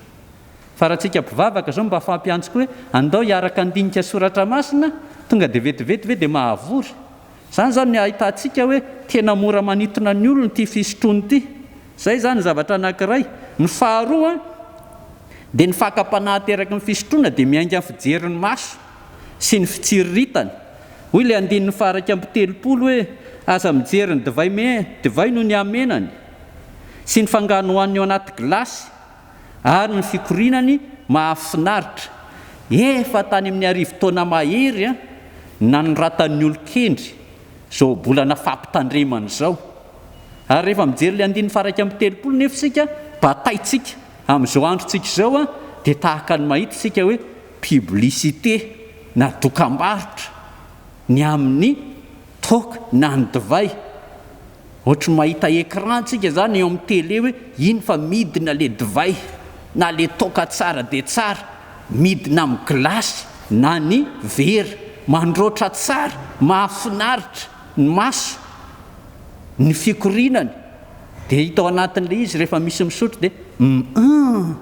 Fa raha tsika mpivavaka izao mba fampiantso koa hoe andao hiaraka handinika soratra masina, tonga dia vetivety ve dia mahavory? Izany izany no ahitantsika hoe tena mora manintona ny olona ity fisotroana ity. Izay izany ny zavatra anankiray. Ny faharoa dia ny fakam-panahy ateraky ny fisotroana dia miainga amin'ny fijerin'ny maso sy ny fitsiriritany. Hoy ilay andininy faha-31 hoe, Aza mijery ny divay me, divay noho ny hamenany, sy ny fanganohaniny ao anaty gilasy, ary ny fikorianany mahafinaritra. Efa tany amin'ny arivotaona mahery nanoratan'ny olon-kendry izao ohabolana fampitandremana izao. Ary rehefa mijery ilay andininy faha-31 nefa isika, bataintsika amin'izao androntsika izao, dia tahaka ny mahita isika hoe publicité na dokambarotra ny amin'ny toaka na ny divay. Ohatry ny mahita écran tsika izany eo amin'ny télé hoe iny fa midina le divay na le toaka tsara dia tsara, midina amin'ny glace na ny vera, mandroatra tsara, mahafinaritra ny maso, ny fikorianany dia hita ao anatin'ilay izy rehefa misy misotro dia hum.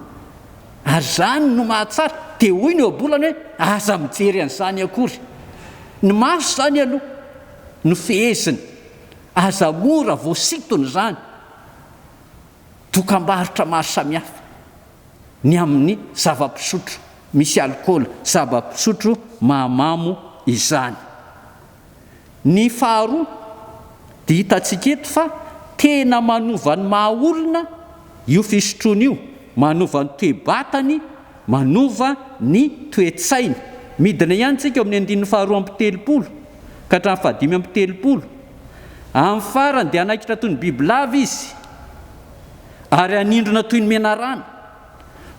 Ary izany no mahatsara. Dia hoy ny ohabolana hoe, aza mijery an'izany akory. Ny maso izany aloha no fehezina. Aza mora voasintona izany. Dokambarotra maro samihafa ny amin'ny zava-pisotro misy alikaola, zava-pisotro mahamamo izany. Ny faharoa dia hitantsika eto fa tena manova ny maha olona io fisotroana io, manova ny toe-batany, manova ny toe-tsainy. Midina ihany tsika eo amin'ny andininy faharoa 32 ka hatramin'ny fahadimy 35. Amin'ny farany dia hanaikitra toy ny bibilava izy ary hanindrona toy ny menarana.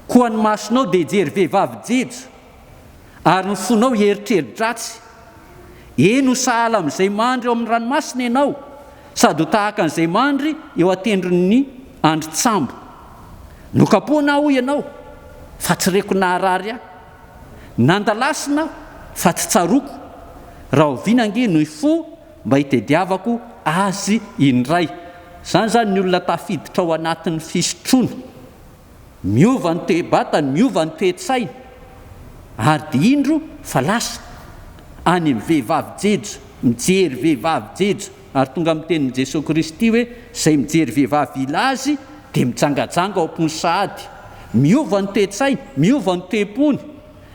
Koa ny masonao dia hijery vehivavy jejo. Ary ny fonao hieritreri-dratsy. Eny, ho sahala amin'izay mandry eo amin'ny ranomasina ianao, sady ho tahaka an'izay mandry eo an-tendron'ny andrin-tsambo. Nokapohina aho, hoy ianao, fa tsy reko naharary ahy. Nandalasina aho, fa tsy tsaroako. Rahoviana ange no hifoha mba hitediavako azy indray? Izany izany ny olona tafiditra ao anatin'ny fisotroana. Miova ny toe-batany, miova ny toe-tsainy, ary dia indro fa lasa any amin'ny vehivavy jejo, mijery vehivavy jejo, ary tonga amin'ny tenin'i Jesoa Kristy hoe, izay mijery vehivavy hila azy dia mijangajanga ao am-pony sahady. Miova ny toe-tsainy, miova ny toe-pony,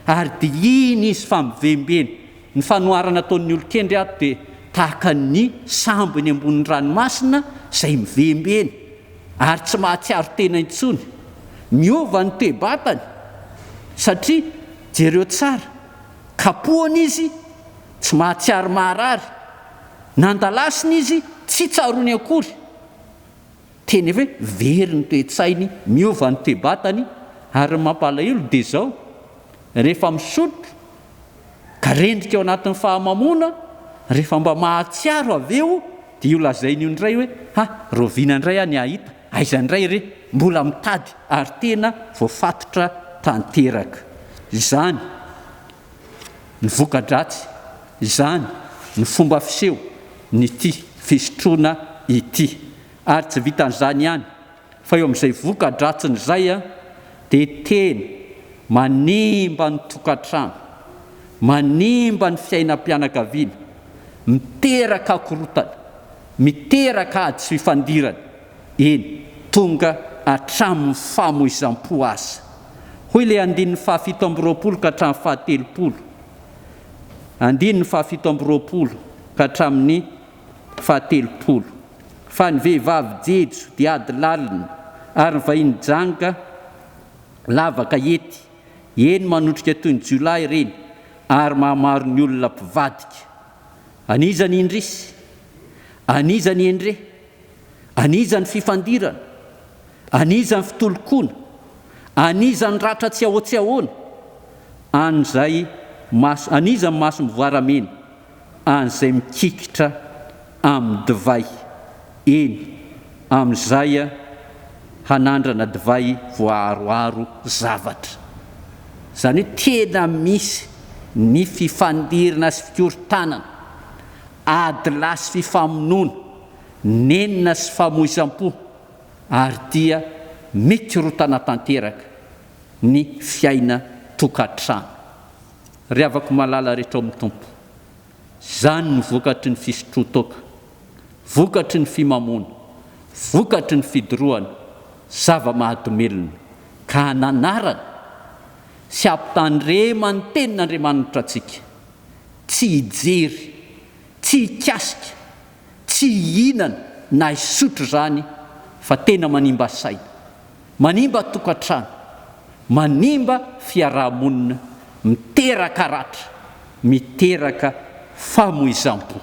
ary dia iny izy fa mivembena. Ny fanoharana ataon'ny olon-kendry ato dia tahaka ny sambo eny ambonin'ny ranomasina izay mivembena. ary tsy mahatsiaro tena intsony. Miova ny toe-batany satria jereo tsara, kapohana izy, tsy mahatsiaro maharary, nandalasina izy, tsy tsaroany akory. Tena efa hoe very ny toe-tsainy, miova ny toe-batany ary ny mampalahelo dia izao, rehefa misotro ka rendrika ao anatin'ny fahamamoana, rehefa mba mahatsiaro avy eo dia io lazainy io indray hoe ha, rahoviana indray aho ny hahita, aiza indray re, mbola mitady ary tena voafatotra tanteraka. Izany ny voka-dratsy, izany ny fomba fiseho n'ity fisotroana ity. Ary tsy vitan'izany ihany Fa eo amin'izay voka-dratsiny izay dia tena manimba ny tokantrano, manimba ny fiainam-pianakaviana, miteraka korontana, miteraka ady sy fifandirana, eny tonga hatramin'ny famoizam-po aza. Hoy ilay andininy faha-27 ka hatramin'ny faha-30, andininy faha-27 ka hatramin'ny faha-30. Fa ny vehivavy jejo dia ady lalina, ary ny vahiny janga lavaka ety, eny manotrika toy ny jiolahy ireny. ary mahamaro ny olona mpivadika. An'iza ny indrisy? An'iza ny endre? An'iza ny fifandirana? An'iza ny fitolokoana? An'iza ny ratra tsy ahoa-tsy ahoana? An'izay maso, an'iza ny maso mivoara-mena? An'izay mikikitra amin'ny divay, eny, amin'izay hanandrana divay voaharoharo zavatra. Izany hoe tena misy ny fifandirana sy fikorontanana, ady lahy sy fifamonoana, nenina sy famoizam-po, ary dia mikorontana tanteraka ny fiainan-tokantrano. Ry havako malala rehetra ao amin'ny Tompo, izany no vokatry ny fisotroan-toaka, vokatry ny fimamoana, vokatry ny fidorohana zava-mahadomelina, ka hananarana sy hampitandreman'ny Tenin'Andriamanitra antsika, tsy hijery, tsy hikasika, tsy hihinana na hisotro izany fa tena manimba saina, manimba tokantrano, manimba fiaraha-monina, miteraka ratra, miteraka famoizam-po.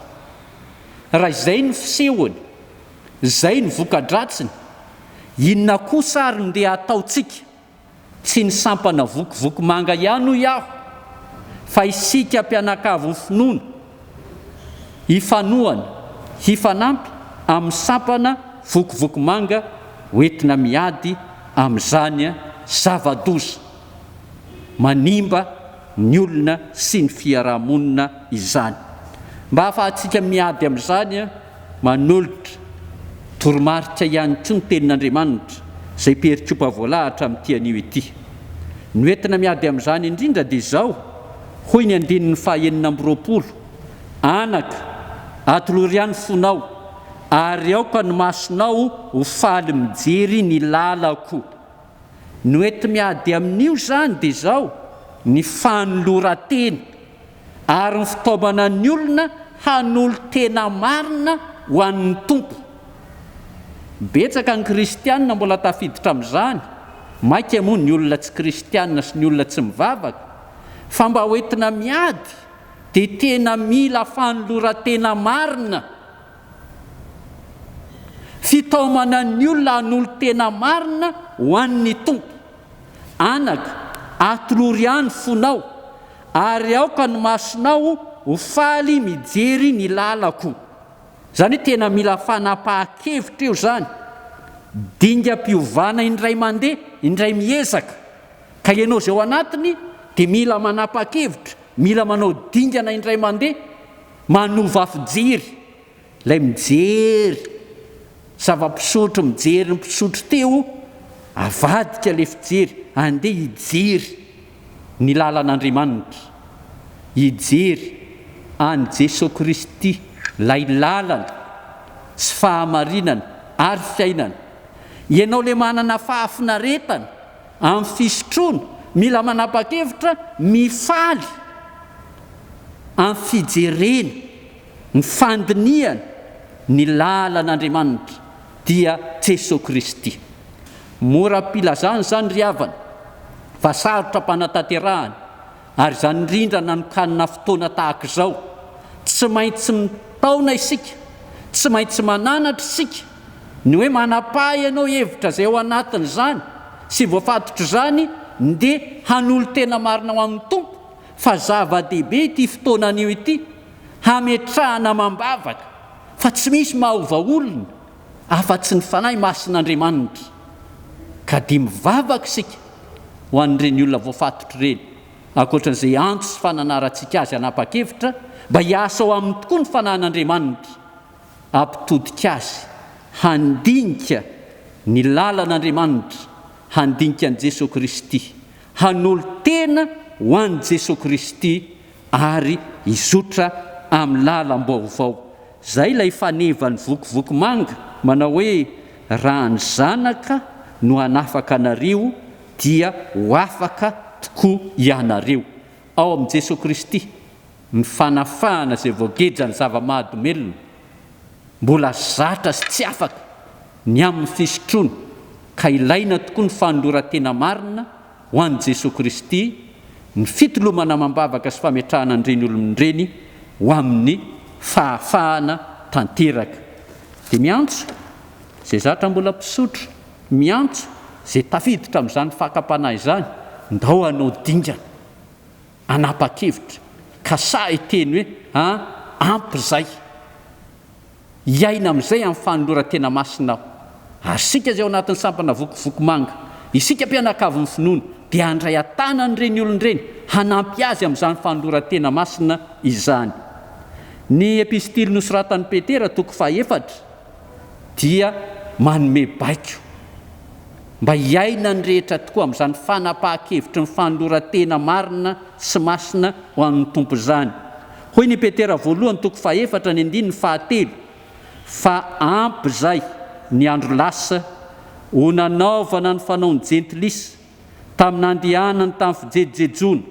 Raha izay no fisehony, izay no voka-dratsiny, inona kosa ary no ndeha hataontsika? Tsy ny sampana vokovoko manga ihany hoy aho fa isika mpianakavin'ny finoana hifanohana, hifanampy amin'ny sampana vokovoko manga hoentina miady amin'izany zava-doza manimba ny olona sy ny fiaraha-monina izany. Mba hahafahantsika miady amin'izany, manolotra toromarika ihany koa ny Tenin'Andriamanitra, izay perikopa voalahatra amin'ity anio ity. Ny hoentina miady amin'izany indrindra dia izao, hoy ny andininy faha 26, Anaka, atolory ahy ny fonao, ary aoka ny masonao ho faly mijery ny lalako. Ny hoenti-miady amin'io izany dia izao, ny fanoloran-tena, ary ny fitaomana ny olona hanolo-tena marina ho an'ny Tompo. Betsaka ny kristiana mbola tafiditra amin'izany, mainka moa ny olona tsy kristiana sy ny olona tsy mivavaka, fa mba hoentina miady dia tena mila fanoloran-tena marina. Fitaomana ny olona hanolo-tena marina ho an'ny Tompo. Anaka, atolory ahy ny fonao, ary aoka ny masonao ho faly mijery ny lalako. Izany hoe tena mila fanapahan-kevitra eo izany. Dingam-piovana indray mandeha, indray miezaka. Ka ianao izay ao anatiny dia mila manapa-kevitra, mila manao dingana indray mandeha. Manova fijery, ilay mijery zava-pisotro, mijery ny mpisotro teo, avadika ilay fijery, andeha hijery ny lalan'Andriamanitra, hijery an'i Jesoa Kristy, ilay lalana sy fahamarinana ary fiainana. Ianao ilay manana fahafinaretana amin'ny fisotroana, mila manapa-kevitra, mifaly amin'ny fijerena, ny fandinihana ny lalan'Andriamanitra, dia Jesoa Kristy. Mora am-pilazana izany ry havana, fa sarotra am-panatanterahana, ary izany indrindra nanokanana fotoana tahaka izao. Tsy maintsy mitaona isika, tsy maintsy mananatra isika, Ny hoe manapaha ianao hevitra izay ao anatin'izany sy voafatotr'izany ndeha hanolo-tena marina ho amin'ny Tompo fa zava-dehibe ity fotoana anio ity hametrahana amam-bavaka fa tsy misy mahaova olona afa-tsy ny Fanahy Masin'Andriamanitra ka dia mivavaka isika ho an'ireny olona voafatotra ireny ankoatra izay antso sy fananarantsika azy hanapa-kevitra mba hiasa ao aminy tokoa ny Fanahin'Andriamanitra hampitodika azy handinika ny lalan'Andriamanitra, handinika an'i Jesoa Kristy, hanolo-tena ho an'i Jesoa Kristy ary hizotra amin'ny lalam-baovao. Izay ilay fanevan'ny vokovoko manga manao hoe raha ny Zanaka no hanafaka anareo dia ho afaka tokoa ianareo. Ao amin'i Jesoa Kristy. Ny fanafahana izay voagejan'ny zava-mahadomelina, mbola zatra sy tsy afaka ny amin'ny fisotroana ka ilaina tokoa ny fanoloran-tena marina ho an'i Jesoa Kristy ny fitolomana amam-bavaka sy fametrahana an'ireny olona ireny ho amin'ny fahafahana tanteraka. Dia miantso izay zatra mbola mpisotro, miantso izay tafiditra amin'izany fakam-panahy izany, ndao hanao dingana, hanapa-kevitra, ka sahy hiteny hoe, an, ampy izay. Hiaina amin'izay amin'ny fanoloran-tena masina aho. Ary isika izay ao anatin'ny sampana vokovoko manga, isika mpianakavin'ny finoana, dia handray an-tanana ireny olona ireny, hanampy azy amin'izany fanoloran-tena masina izany. Ny epistily nosoratan'i Petera, toko fahefatra, dia manome baiko mba hiaina ny rehetra tokoa amin'izany fanapahan-kevitry ny fanoloran-tena marina sy masina ho an'ny Tompo izany. Hoy ny Petera voalohany toko fahefatra ny andininy fahatelo, Fa ampy izay ny andro lasa ho nanaovana ny fanaon'ny jentilisa tamin'ny nandehanany tamin'ny fijejojejoana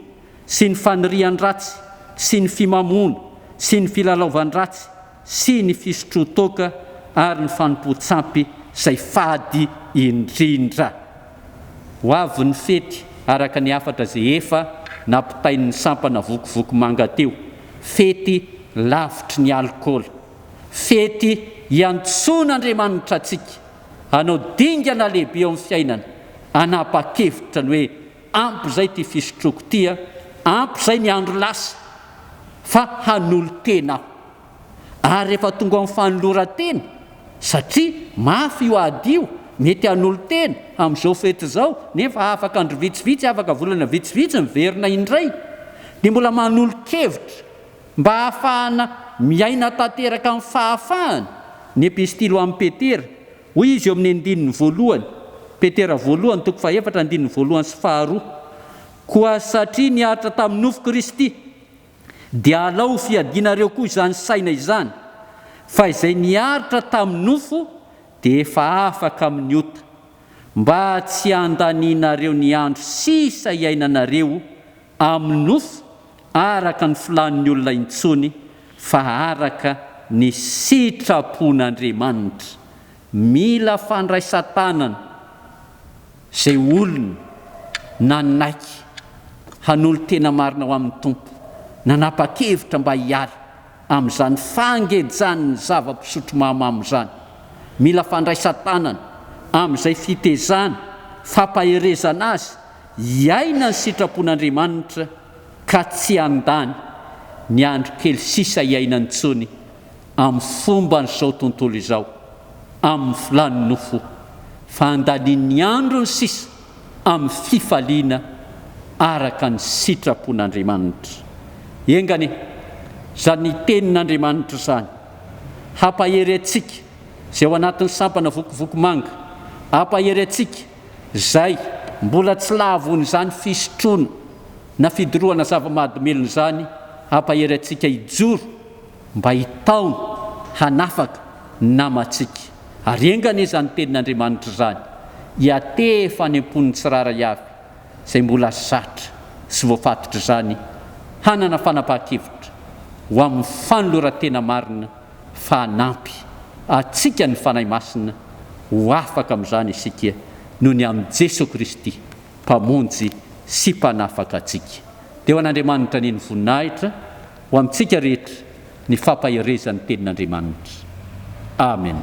sy ny fanirian-dratsy sy ny fimamoana sy ny filalaovan-dratsy sy ny fisotroan-toaka ary ny fanompoan-tsampy izay fady indrindra. Ho avy ny fety araka ny hafatra izay efa nampitain'ny sampana Vokovoko Manga teo. Fety lavitry ny alikaola. Fety iantsoan'Andriamanitra antsika hanao dingana lehibe eo amin'ny fiainana, hanapa-kevitra ny hoe ampy izay ity fisotroako ity a, ampy izay ny andro lasa fa hanolo-tena aho. Ary rehefa tonga amin'ny fanoloran-tena, satria mafy io ady io, mety hanolo-tena amin'izao fety izao, nefa afaka andro vitsivitsy, afaka volana vitsivitsy miverina indray, dia mbola manolo-kevitra mba hahafahana miaina tanteraka amin'ny fahafahana, ny epistily ho an'i Petera, hoy izy eo amin'ny andininy voalohany, Petera voalohany toko fahefatra andininy voalohany sy faharoa, Koa satria niaritra tamin'ny nofo Kristy, Dia alao ho fiadianareo koa izany saina izany, fa izay niaritra tamin'ny nofo dia efa afaka amin'ny ota, mba tsy handanianareo ny andro sisa iainanareo amin'ny nofo araka ny filàn'ny olona intsony, fa araka ny sitrapon'Andriamanitra. Mila fandraisan-tanana izay olona nanaiky hanolo-tena marina ho amin'ny Tompo, nanapa-kevitra mba hiala amin'izany fangejan'ny zava-pisotro mahamamo izany. Mila fandraisan-tanana amin'izay fitezana, fampaherezana azy hiaina ny sitrapon'Andriamanitra ka tsy handany ny andro kely sisa iainany intsony amin'ny fomban'izao tontolo izao, amin'ny filàn'ny nofo, fa handaniany andro ny sisa amin'ny fifaliana araka ny sitrapon'Andriamanitra. Enga anie izany Tenin'Andriamanitra izany hampahery antsika izay ao anatin'ny sampana vokovoko manga, hampahery antsika izay mbola tsy lavon'izany fisotroana na fidorohana zava-mahadomelina izany, hampahery antsika hijoro mba hitaona, hanafaka ny namantsika. Ary enga anie izany Tenin'Andriamanitra izany hiatefa any am-pon'ny tsirairay avy izay mbola zatra sy voafatotr'izany hanana fanapahan-kevitra ho amin'ny fanoloran-tena marina fa hanampy antsika ny Fanahy Masina ho afaka amin'izany isika noho ny amin'i Jesoa Kristy Mpamonjy sy Mpanafaka antsika. Dia ho an'Andriamanitra anie ny voninahitra ho amintsika rehetra ny fampaherezan'ny Tenin'Andriamanitra. Amen.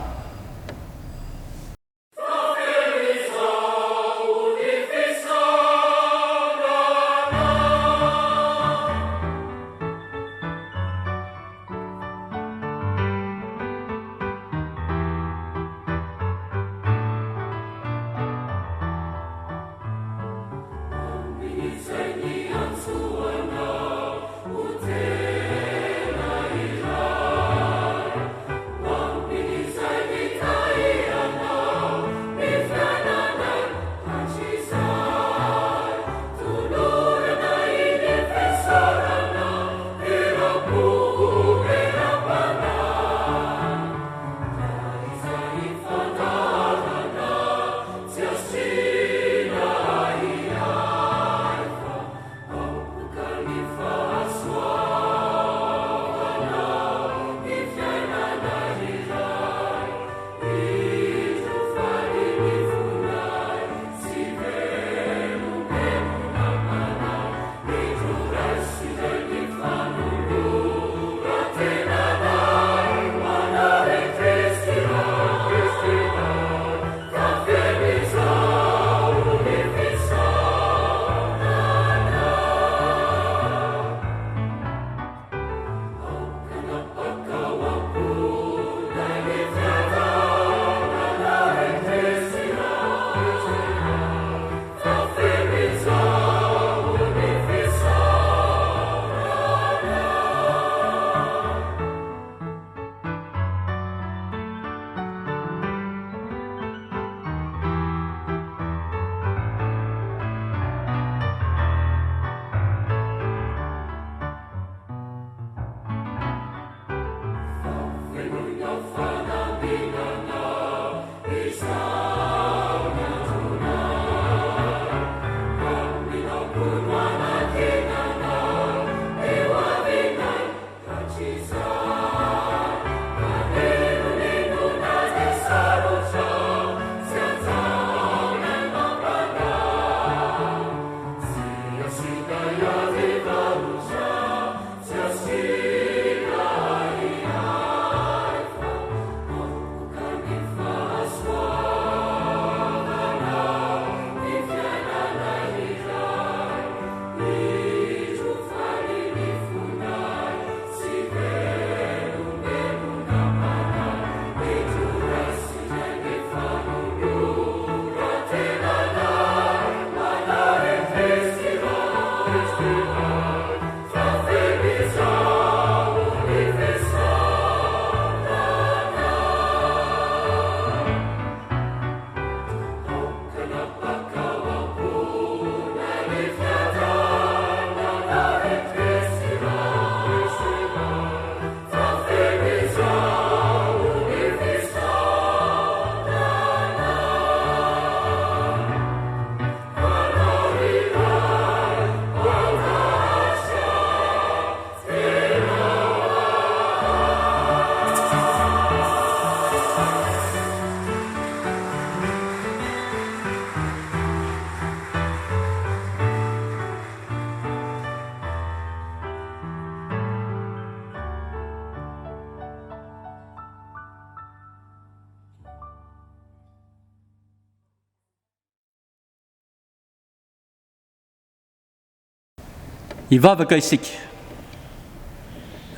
Hivavaka isika.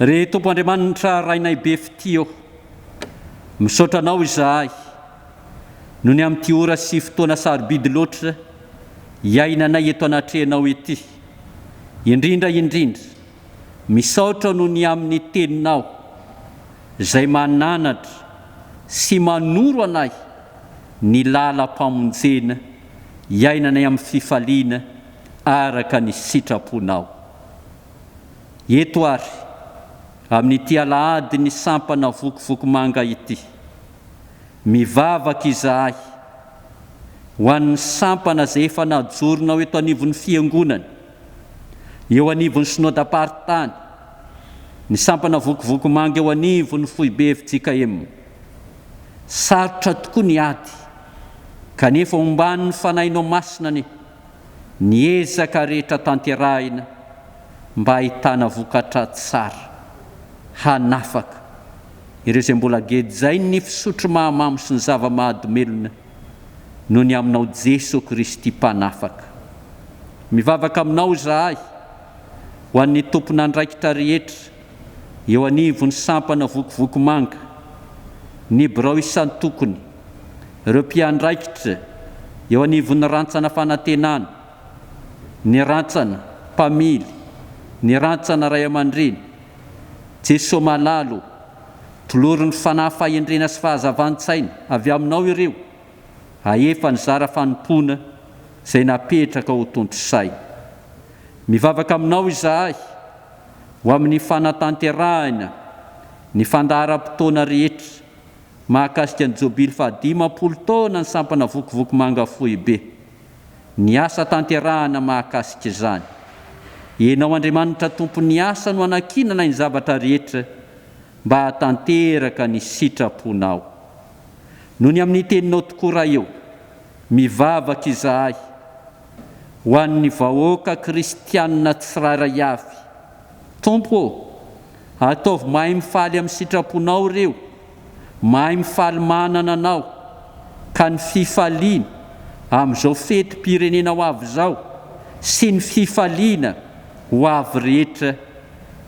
Ry Tompo Andriamanitra Rainay be fitia ô, misaotra Anao izahay noho ny amin'ity ora sy fotoana sarobidy loatra iainanay eto anatrehanao ity. Indrindra indrindra, misaotra noho ny amin'ny Teninao izay mananatra sy manoro anay ny lalam-pamonjena iainanay amin'ny fifaliana araka ny sitraponao. Eto ary, amin'ity alahadin'ny sampana Vokovoko Manga ity, mivavaka izahay ho an'ny sampana izay efa najoronao eto anivon'ny Fiangonana, eo anivon'ny Synodam-paritany, ny sampana Vokovoko Manga eo anivon'ny Foibe fjkm. Sarotra tokoa ny ady, kanefa omban'ny Fanahinao Masina anie ny ezaka rehetra tanterahina mba hahitana vokatra tsara hanafaka ireo izay mbola gejain'ny fisotro mahamamo sy ny zava-mahadomelina noho ny aminao Jeso Kristy Mpanafaka. Mivavaka aminao izahay ho an'ny tompon'andraikitra rehetra eo anivon'ny sampana Vokovoko Manga, ny birao isan-tokony, ireo mpiandraikitra eo anivon'ny rantsana fanantenana, ny rantsana mpamily, ny rantsana ray aman-dreny. Jesoa malala ô, tolory ny fanahy fahendrena sy fahazavan-tsaina avy aminao ireo hahefa ny zara fanompoana izay napetraka ho tontosaina. Mivavaka aminao izahay ho amin'ny fanatanterahina ny fandaharam-potoana rehetra mahakasika ny Jobily fahadimampolo taona ny Sampana Vokovoko Manga Foibe, ny asa tanterahana mahakasika izany. Ianao Andriamanitra Tompon'ny asa no anankinana ny zavatra rehetra mba hahatanteraka ny sitraponao. Noho ny amin'ny Teninao tokoa Ray ô, mivavaka izahay ho an'ny vahoaka kristianina tsirairay avy. Tompo ô, ataovy mahay mifaly amin'ny sitraponao ireo, mahay mifaly manana Anao, ka ny fifaliana amin'izao fetim-pirenena ho avy izao sy ny fifaliana ho avy rehetra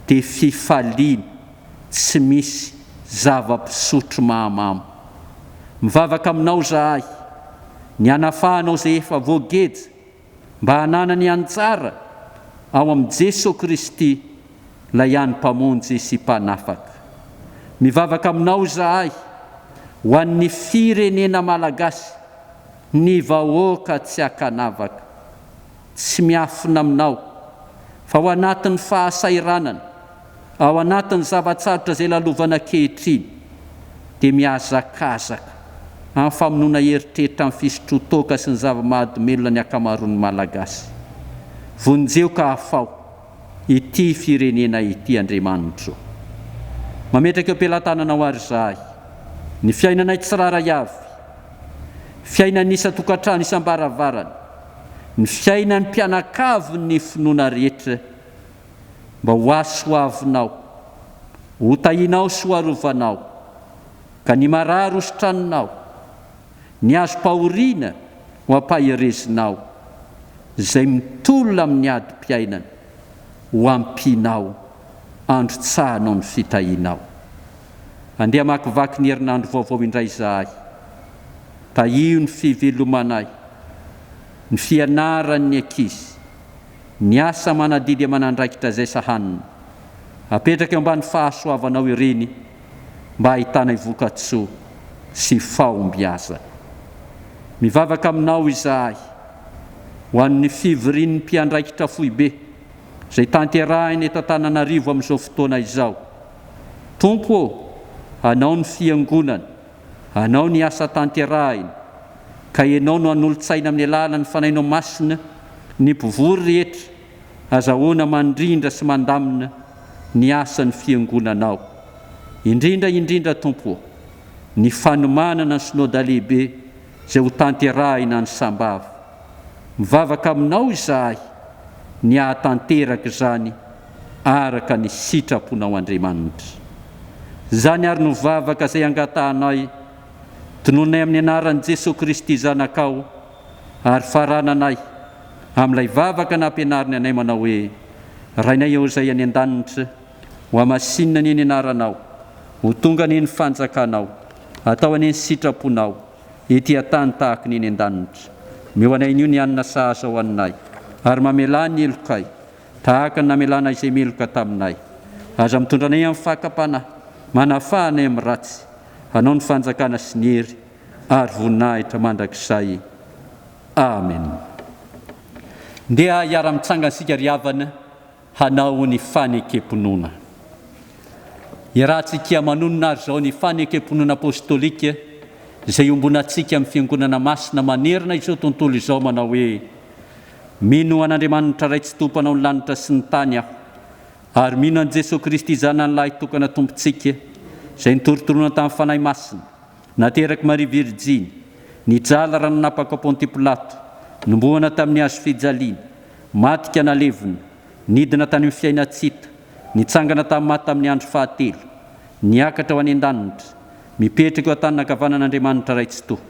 dia fifaliana tsy misy zava-pisotro mahamamo. Mivavaka aminao izahay ny hanafahanao izay efa voageja mba hananany anjara ao amin'i Jesoa Kristy ilay hany Mpamonjy sy Mpanafaka. Mivavaka aminao izahay ho an'ny firenena Malagasy, ny vahoaka tsy ankanavaka. Tsy miafina aminao fa ao anatin'ny fahasahiranana, ao anatin'ny zava-tsarotra izay lalovana ankehitriny dia mihazakazaka amin'ny famonoana eritreritra amin'ny fisotroan-toaka sy ny zava-mahadomelina ny ankamaroan'ny Malagasy. Vonjeo ka afaho ity firenena ity Andriamanitro. Mametraka eo am-pelatananao àry izahay ny fiainanay tsirairay avy, fiainan'ny isan-tokantrano isam-baravarana, ny fiainan'ny mpianakavin'ny finoana rehetra mba ho hasoavinao, ho tahinao sy ho arovanao, ka ny marary ho sitraninao, ny azom-pahoriana ho ampaherezinao, izay mitolona amin'ny adim-piainana ho ampianao, androtsahanao ny fitahianao. Andeha hamakivaky ny herinandro vaovao indray izahay. Tahio ny fivelomanay, ny fianaran'ny ankizy, ny asa aman'adidy aman'andraikitra izay sahanina. Apetraka eo ambany fahasoavanao ireny mba hahitanay vokatsoa sy fahombiazana. Mivavaka aminao izahay ho an'ny fivorian'ny mpiandraikitra foibe izay tanterahina eto Antananarivo amin'izao fotoana izao. Tompo ô, Anao ny Fiangonana, Anao ny asa tanterahina, ka Ianao no hanolo-tsaina amin'ny alalan'ny Fanahinao Masina ny mpivory rehetra azahoana mandrindra sy mandamina ny asan'ny Fiangonanao. Indrindra indrindra, Tompo ô, ny fanomanana ny Synoda Lehibe izay ho tanterahina any Sambava. Mivavaka Aminao izahay ny hahatanteraka izany araka ny sitraponao Andriamanitra. Izany ary no vavaka izay angatahanay, tonononay amin'ny anaran'i Jesoa Kristy Zanakao ary farananay amin'ilay vavaka nampianariny anay manao hoe, Rainay ao izay any an-danitra, Hohamasinina anie ny anaranao, Ho tonga anie ny fanjakanao, Atao anie ny sitraponao, ety an-tany tahaka ny eny an-danitra. Omeo anay anio ny hanina sahaza ho anay, ary mamelà ny helokay, tahaka ny namelàna izay meloka taminay. Aza mitondra anay amin'ny fakam-panahy, manafaha anay amin'ny ratsy. Anao ny fanjakana sy ny hery ary voninahitra mandrakizay. Amen. Ndeha hiara-mitsangana isika ry havana hanao ny fanekem-pinoana. Iarahantsika manonona ary izao ny fanekem-pinoana apostolika izay iombonantsika amin'ny Fiangonana Masina manerana izao tontolo izao manao hoe, Mino an'Andriamanitra Ray Tsitoha Mpanao ny lanitra sy ny tany aho, ary mino an'i Jesoa Kristy Zanany Lahitokana Tompontsika, izay notorotoroina tamin'ny Fanahy Masina, naterak'i Maria Virjiny, nijaly raha nanapaka Pontia Pilato, nombohana tamin'ny hazo fijaliana, maty ka nalevina, nidina tany amin'ny fiainan-tsy hita, nitsangana tamin'ny maty tamin'ny andro fahatelo, niakatra ho any an-danitra, mipetraka eo an-tanana ankavanan'Andriamanitra Ray Tsitoha.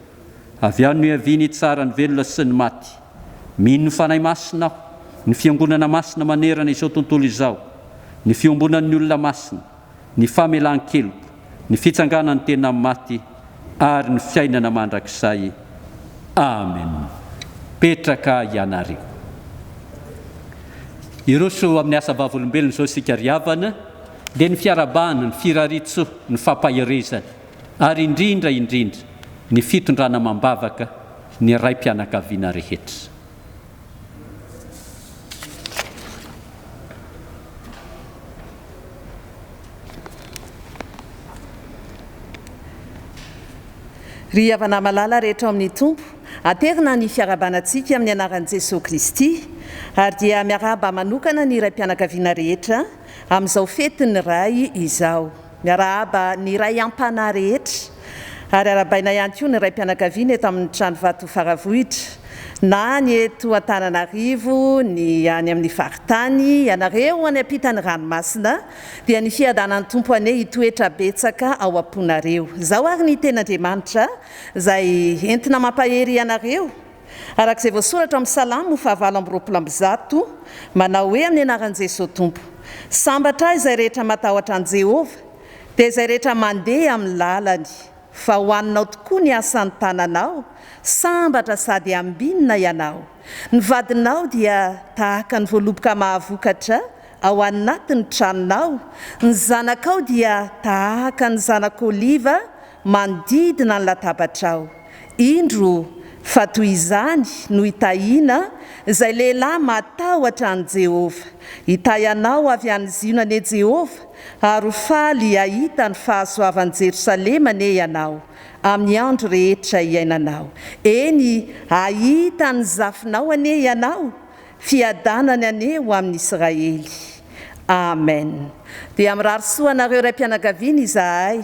Avy any no hiaviany hitsara ny velona sy ny maty. Mino ny Fanahy Masina aho, ny Fiangonana Masina manerana izao tontolo izao, ny fiombonan'ny olona masina, ny famelan-keloka, ny fitsanganan'ny tena amin'ny maty, ary ny fiainana mandrakizay. Amen. Petraka ianareo. Hiroso amin'ny asa vavolombelona izao isika ry havana, dia ny fiarahabana, ny firariantsoa, ny fampaherezana, ary indrindra indrindra ny fitondrana amam-bavaka ny raim-pianakaviana rehetra. Ry havana malala rehetra ao amin'ny Tompo, aterina ny fiarahabana antsika amin'ny anaran'i Jesoa Kristy, ary dia miarahaba manokana ny raim-pianakaviana rehetra amin'izao fetin'ny Ray izao. Miarahaba ny ray am-panahy rehetra ary arahabaina ihany koa ny raim-pianakaviana eto amin'ny Tranovato Faravohitra na ny eto Antananarivo, ny any amin'ny faritany, ianareo any ampitan'ny ranomasina dia ny fiadanan'ny Tompo anie hitoetra betsaka ao am-ponareo. Izao ary ny Tenin'Andriamanitra izay entina mampahery anareo. Araka izay voasoratra ao amin'ny Salamo fahavalo 128, manao hoe amin'ny anaran'i Jesoa Tompo, Sambatra izay rehetra matahotra an'i Jehovah, dia izay rehetra mandeha amin'ny lalany. Fa ho haninao tokoa ny asan'ny tananao, sambatra sady ambinina ianao. Ny vadinao dia tahaka ny voaloboka mahavokatra ao anatin'ny tranonao, ny zanakao dia tahaka ny zanak'oliva manodidina ny latabatrao. Indro fa toy izany no hitahiana izay lehilahy matahotra an'i Jehovah. Hitahy anao avy any Ziona anie Jehovah, ary ho faly hahita ny fahasoavan'i Jerosalema anie ianao, amin'ny andro rehetra iainanao. Eny, hahita ny zafinao anie ianao, fiadanany anie ho amin'i Israely. Amen. Dia mirary soa anareo raim-pianakaviana izahay.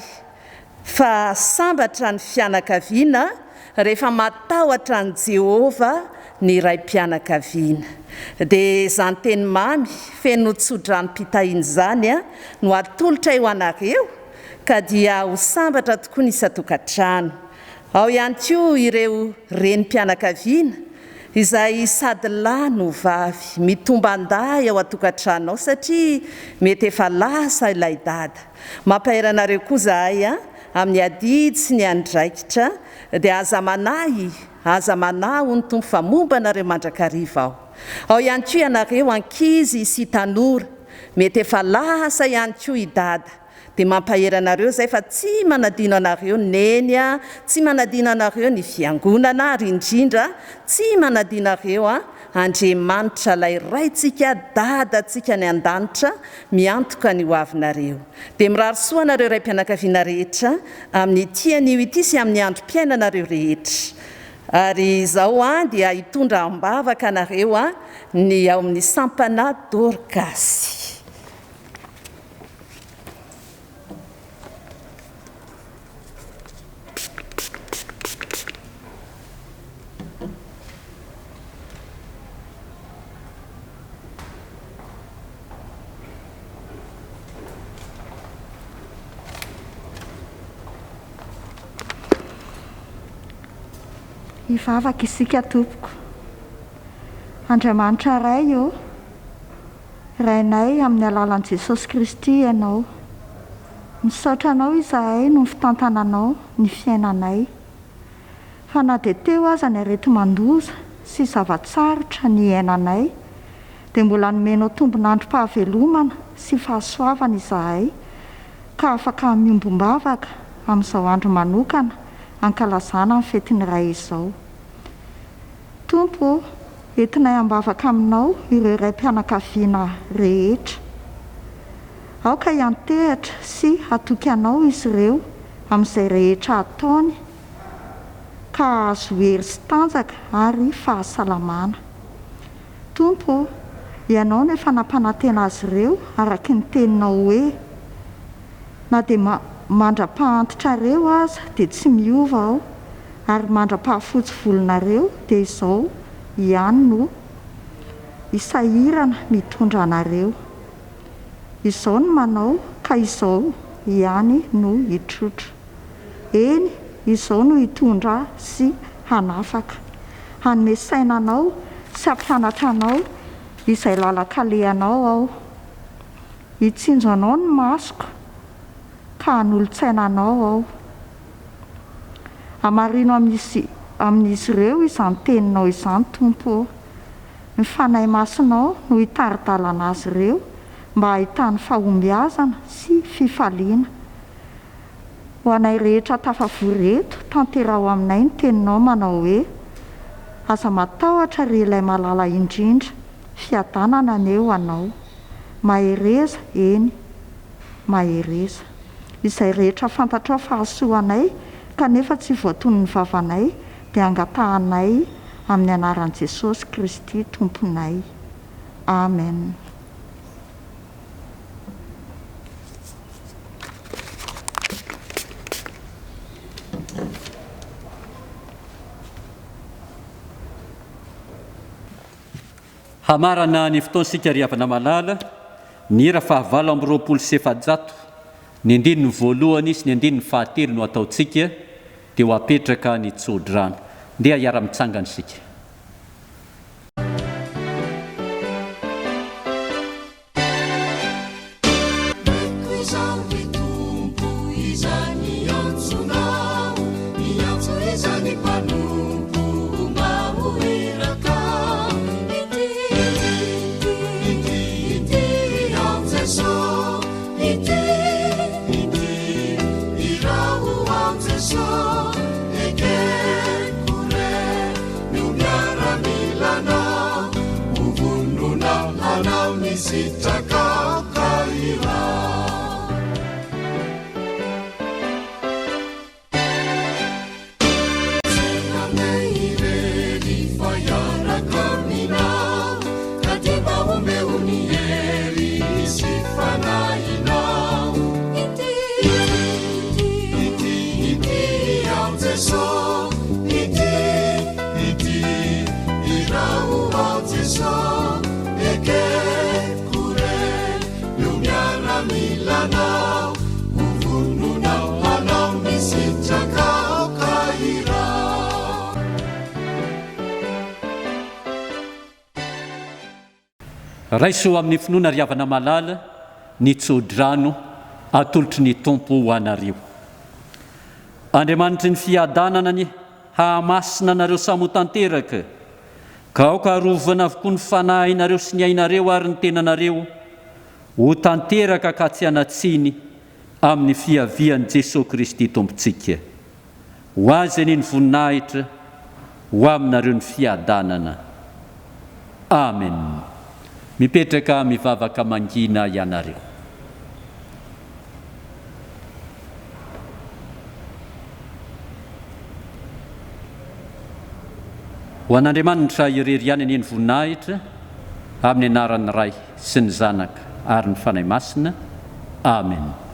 Fa sambatra ny fianakaviana rehefa matahotra an'i Jehovah ny raim-pianakaviana. Dia izany teny mamy feno tso-dranom-pitahiana izany no atolotray ho anareo, ka dia ho sambatra tokoa ny isan-tokantrano. Ao ihany koa ireo renim-pianakaviana izay sady lahy no vavy, mitomban-dahy ao an-tokantrano ao satria mety efa lasa ilay dada. Mampahery anareo koa zahay a, amin'ny adidy sy ny andraikitra, dia aza manahy, aza manahy hoy ny Tompo fa momba anareo mandrakariva aho. Ao ihany koa ianareo ankizy sy tanora, mety efa lasa ihany koa i Dada, dia mampahery anareo izay fa tsy manadino anareo Neny a, tsy manadino anareo ny Fiangonana ary indrindra tsy manadino areo a Andriamanitra ilay Raintsika, Dadantsika any an-danitra, miantoka ny hoavinareo. Dia mirary soa anareo raim-pianakaviana rehetra amin'ity anio ity sy amin'ny androm-piainanareo rehetra. Ary izao dia hitondra am-bavaka anareo ny ao amin'ny sampana Dorkasy. Hivavaka isika tompoko. Andriamanitra Ray ô! Rainay amin'ny alalan'i Jesosy Kristy Ianao. Misaotra Anao izahay noho ny fitantananao ny fiainanay. Fa na dia teo aza ny areti-mandoza sy zava-tsarotra niainanay, dia mbola nomenao tombon'androm-pahavelomana sy fahasoavana izahay, ka afaka miombom-bavaka amin'izao andro manokana ankalazana ny fetin'ny Ray izao. Tompo ô, entinay am-bavaka aminao ireo raim-pianakaviana rehetra. Aoka hiantehatra sy hatoky Anao izy ireo amin'izay rehetra ataony ka hahazo hery sy tanjaka ary fahasalamana. Tompo ô, Ianao no efa nampanantena azy ireo araky ny teninao hoe, Na dia mandra-pahantitrareo aza dia tsy miova Aho, ary mandra-pahafotsy volonareo dia izao ihany no hisahirana mitondra anareo. Izao no manao ka izao ihany no hitrotro. Eny, izao no hitondra sy hanafaka. Hanome saina anao sy hampianatra anao izay lalan-kalehanao Aho. Hitsinjo anao ny masoko ka hanolo-tsaina anao Aho. Hamarino amin'izy amin'izy ireo izany teninao izany, Tompo ô. Ny Fanahy Masinao no hitari-dalana azy ireo mba hahitany fahombiazana sy fifaliana. Ho anay rehetra tafavory eto, tanteraho aminay ny teninao manao hoe, Aza matahotra ry ilay malala indrindra, fiadanana anie ho anao. Mahereza, eny, mahereza. Izay rehetra fantatrao fa hahasoa anay kanefa tsy voatonon'ny vavanay dia angatahanay amin'ny anaran'i Jesosy Kristy Tomponay. Amen. Hamarana ny fotoantsika ry havana malala, ny hira faha 428, ny andininy voalohany sy ny andininy fahatelo no ataontsika dia ho apetraka ny tsodrano. Ndeha hiara-mitsangana isika. Reko izao ry Tompo izany antsonao, miantso izany mpanompo mba ho iraka. Ity, ity, ity, ity aho Jeso, ity, ity, iraho aho Jeso, ekeko re ny ho miaramilanao, ho vonona hanao ny sitrakao ka iraho. Tsy handeha irery fa hiaraka aminao, ka dia mba omeo ny hery sy fanahinao. Ity, ity, ity, ity aho Jeso, ity, ity, iraho aho Jeso, ekeko re ny ho miaramilanao, ho vonona hanao ny sitrakao ka iraho. Raiso amin'ny finoana ry havana malala ny tso-drano atolotry ny Tompo ho anareo. Andriamanitry ny fiadanana anie hahamasina anareo samy ho tanteraka, ka aoka harovana avokoa ny fanahinareo sy ny ainareo ary ny tenanareo ho tanteraka ka tsy hanan-tsiny amin'ny fiavian'i Jesoa Kristy Tompontsika. Ho Azy anie ny voninahitra, ho aminareo ny fiadanana. Amen. Mipetraka mivavaka mangina ianareo. Ho an'Andriamanitra irery ihany anie ny voninahitra, amin'ny anaran'ny Ray sy ny Zanaka ary ny Fanahy Masina. Amen.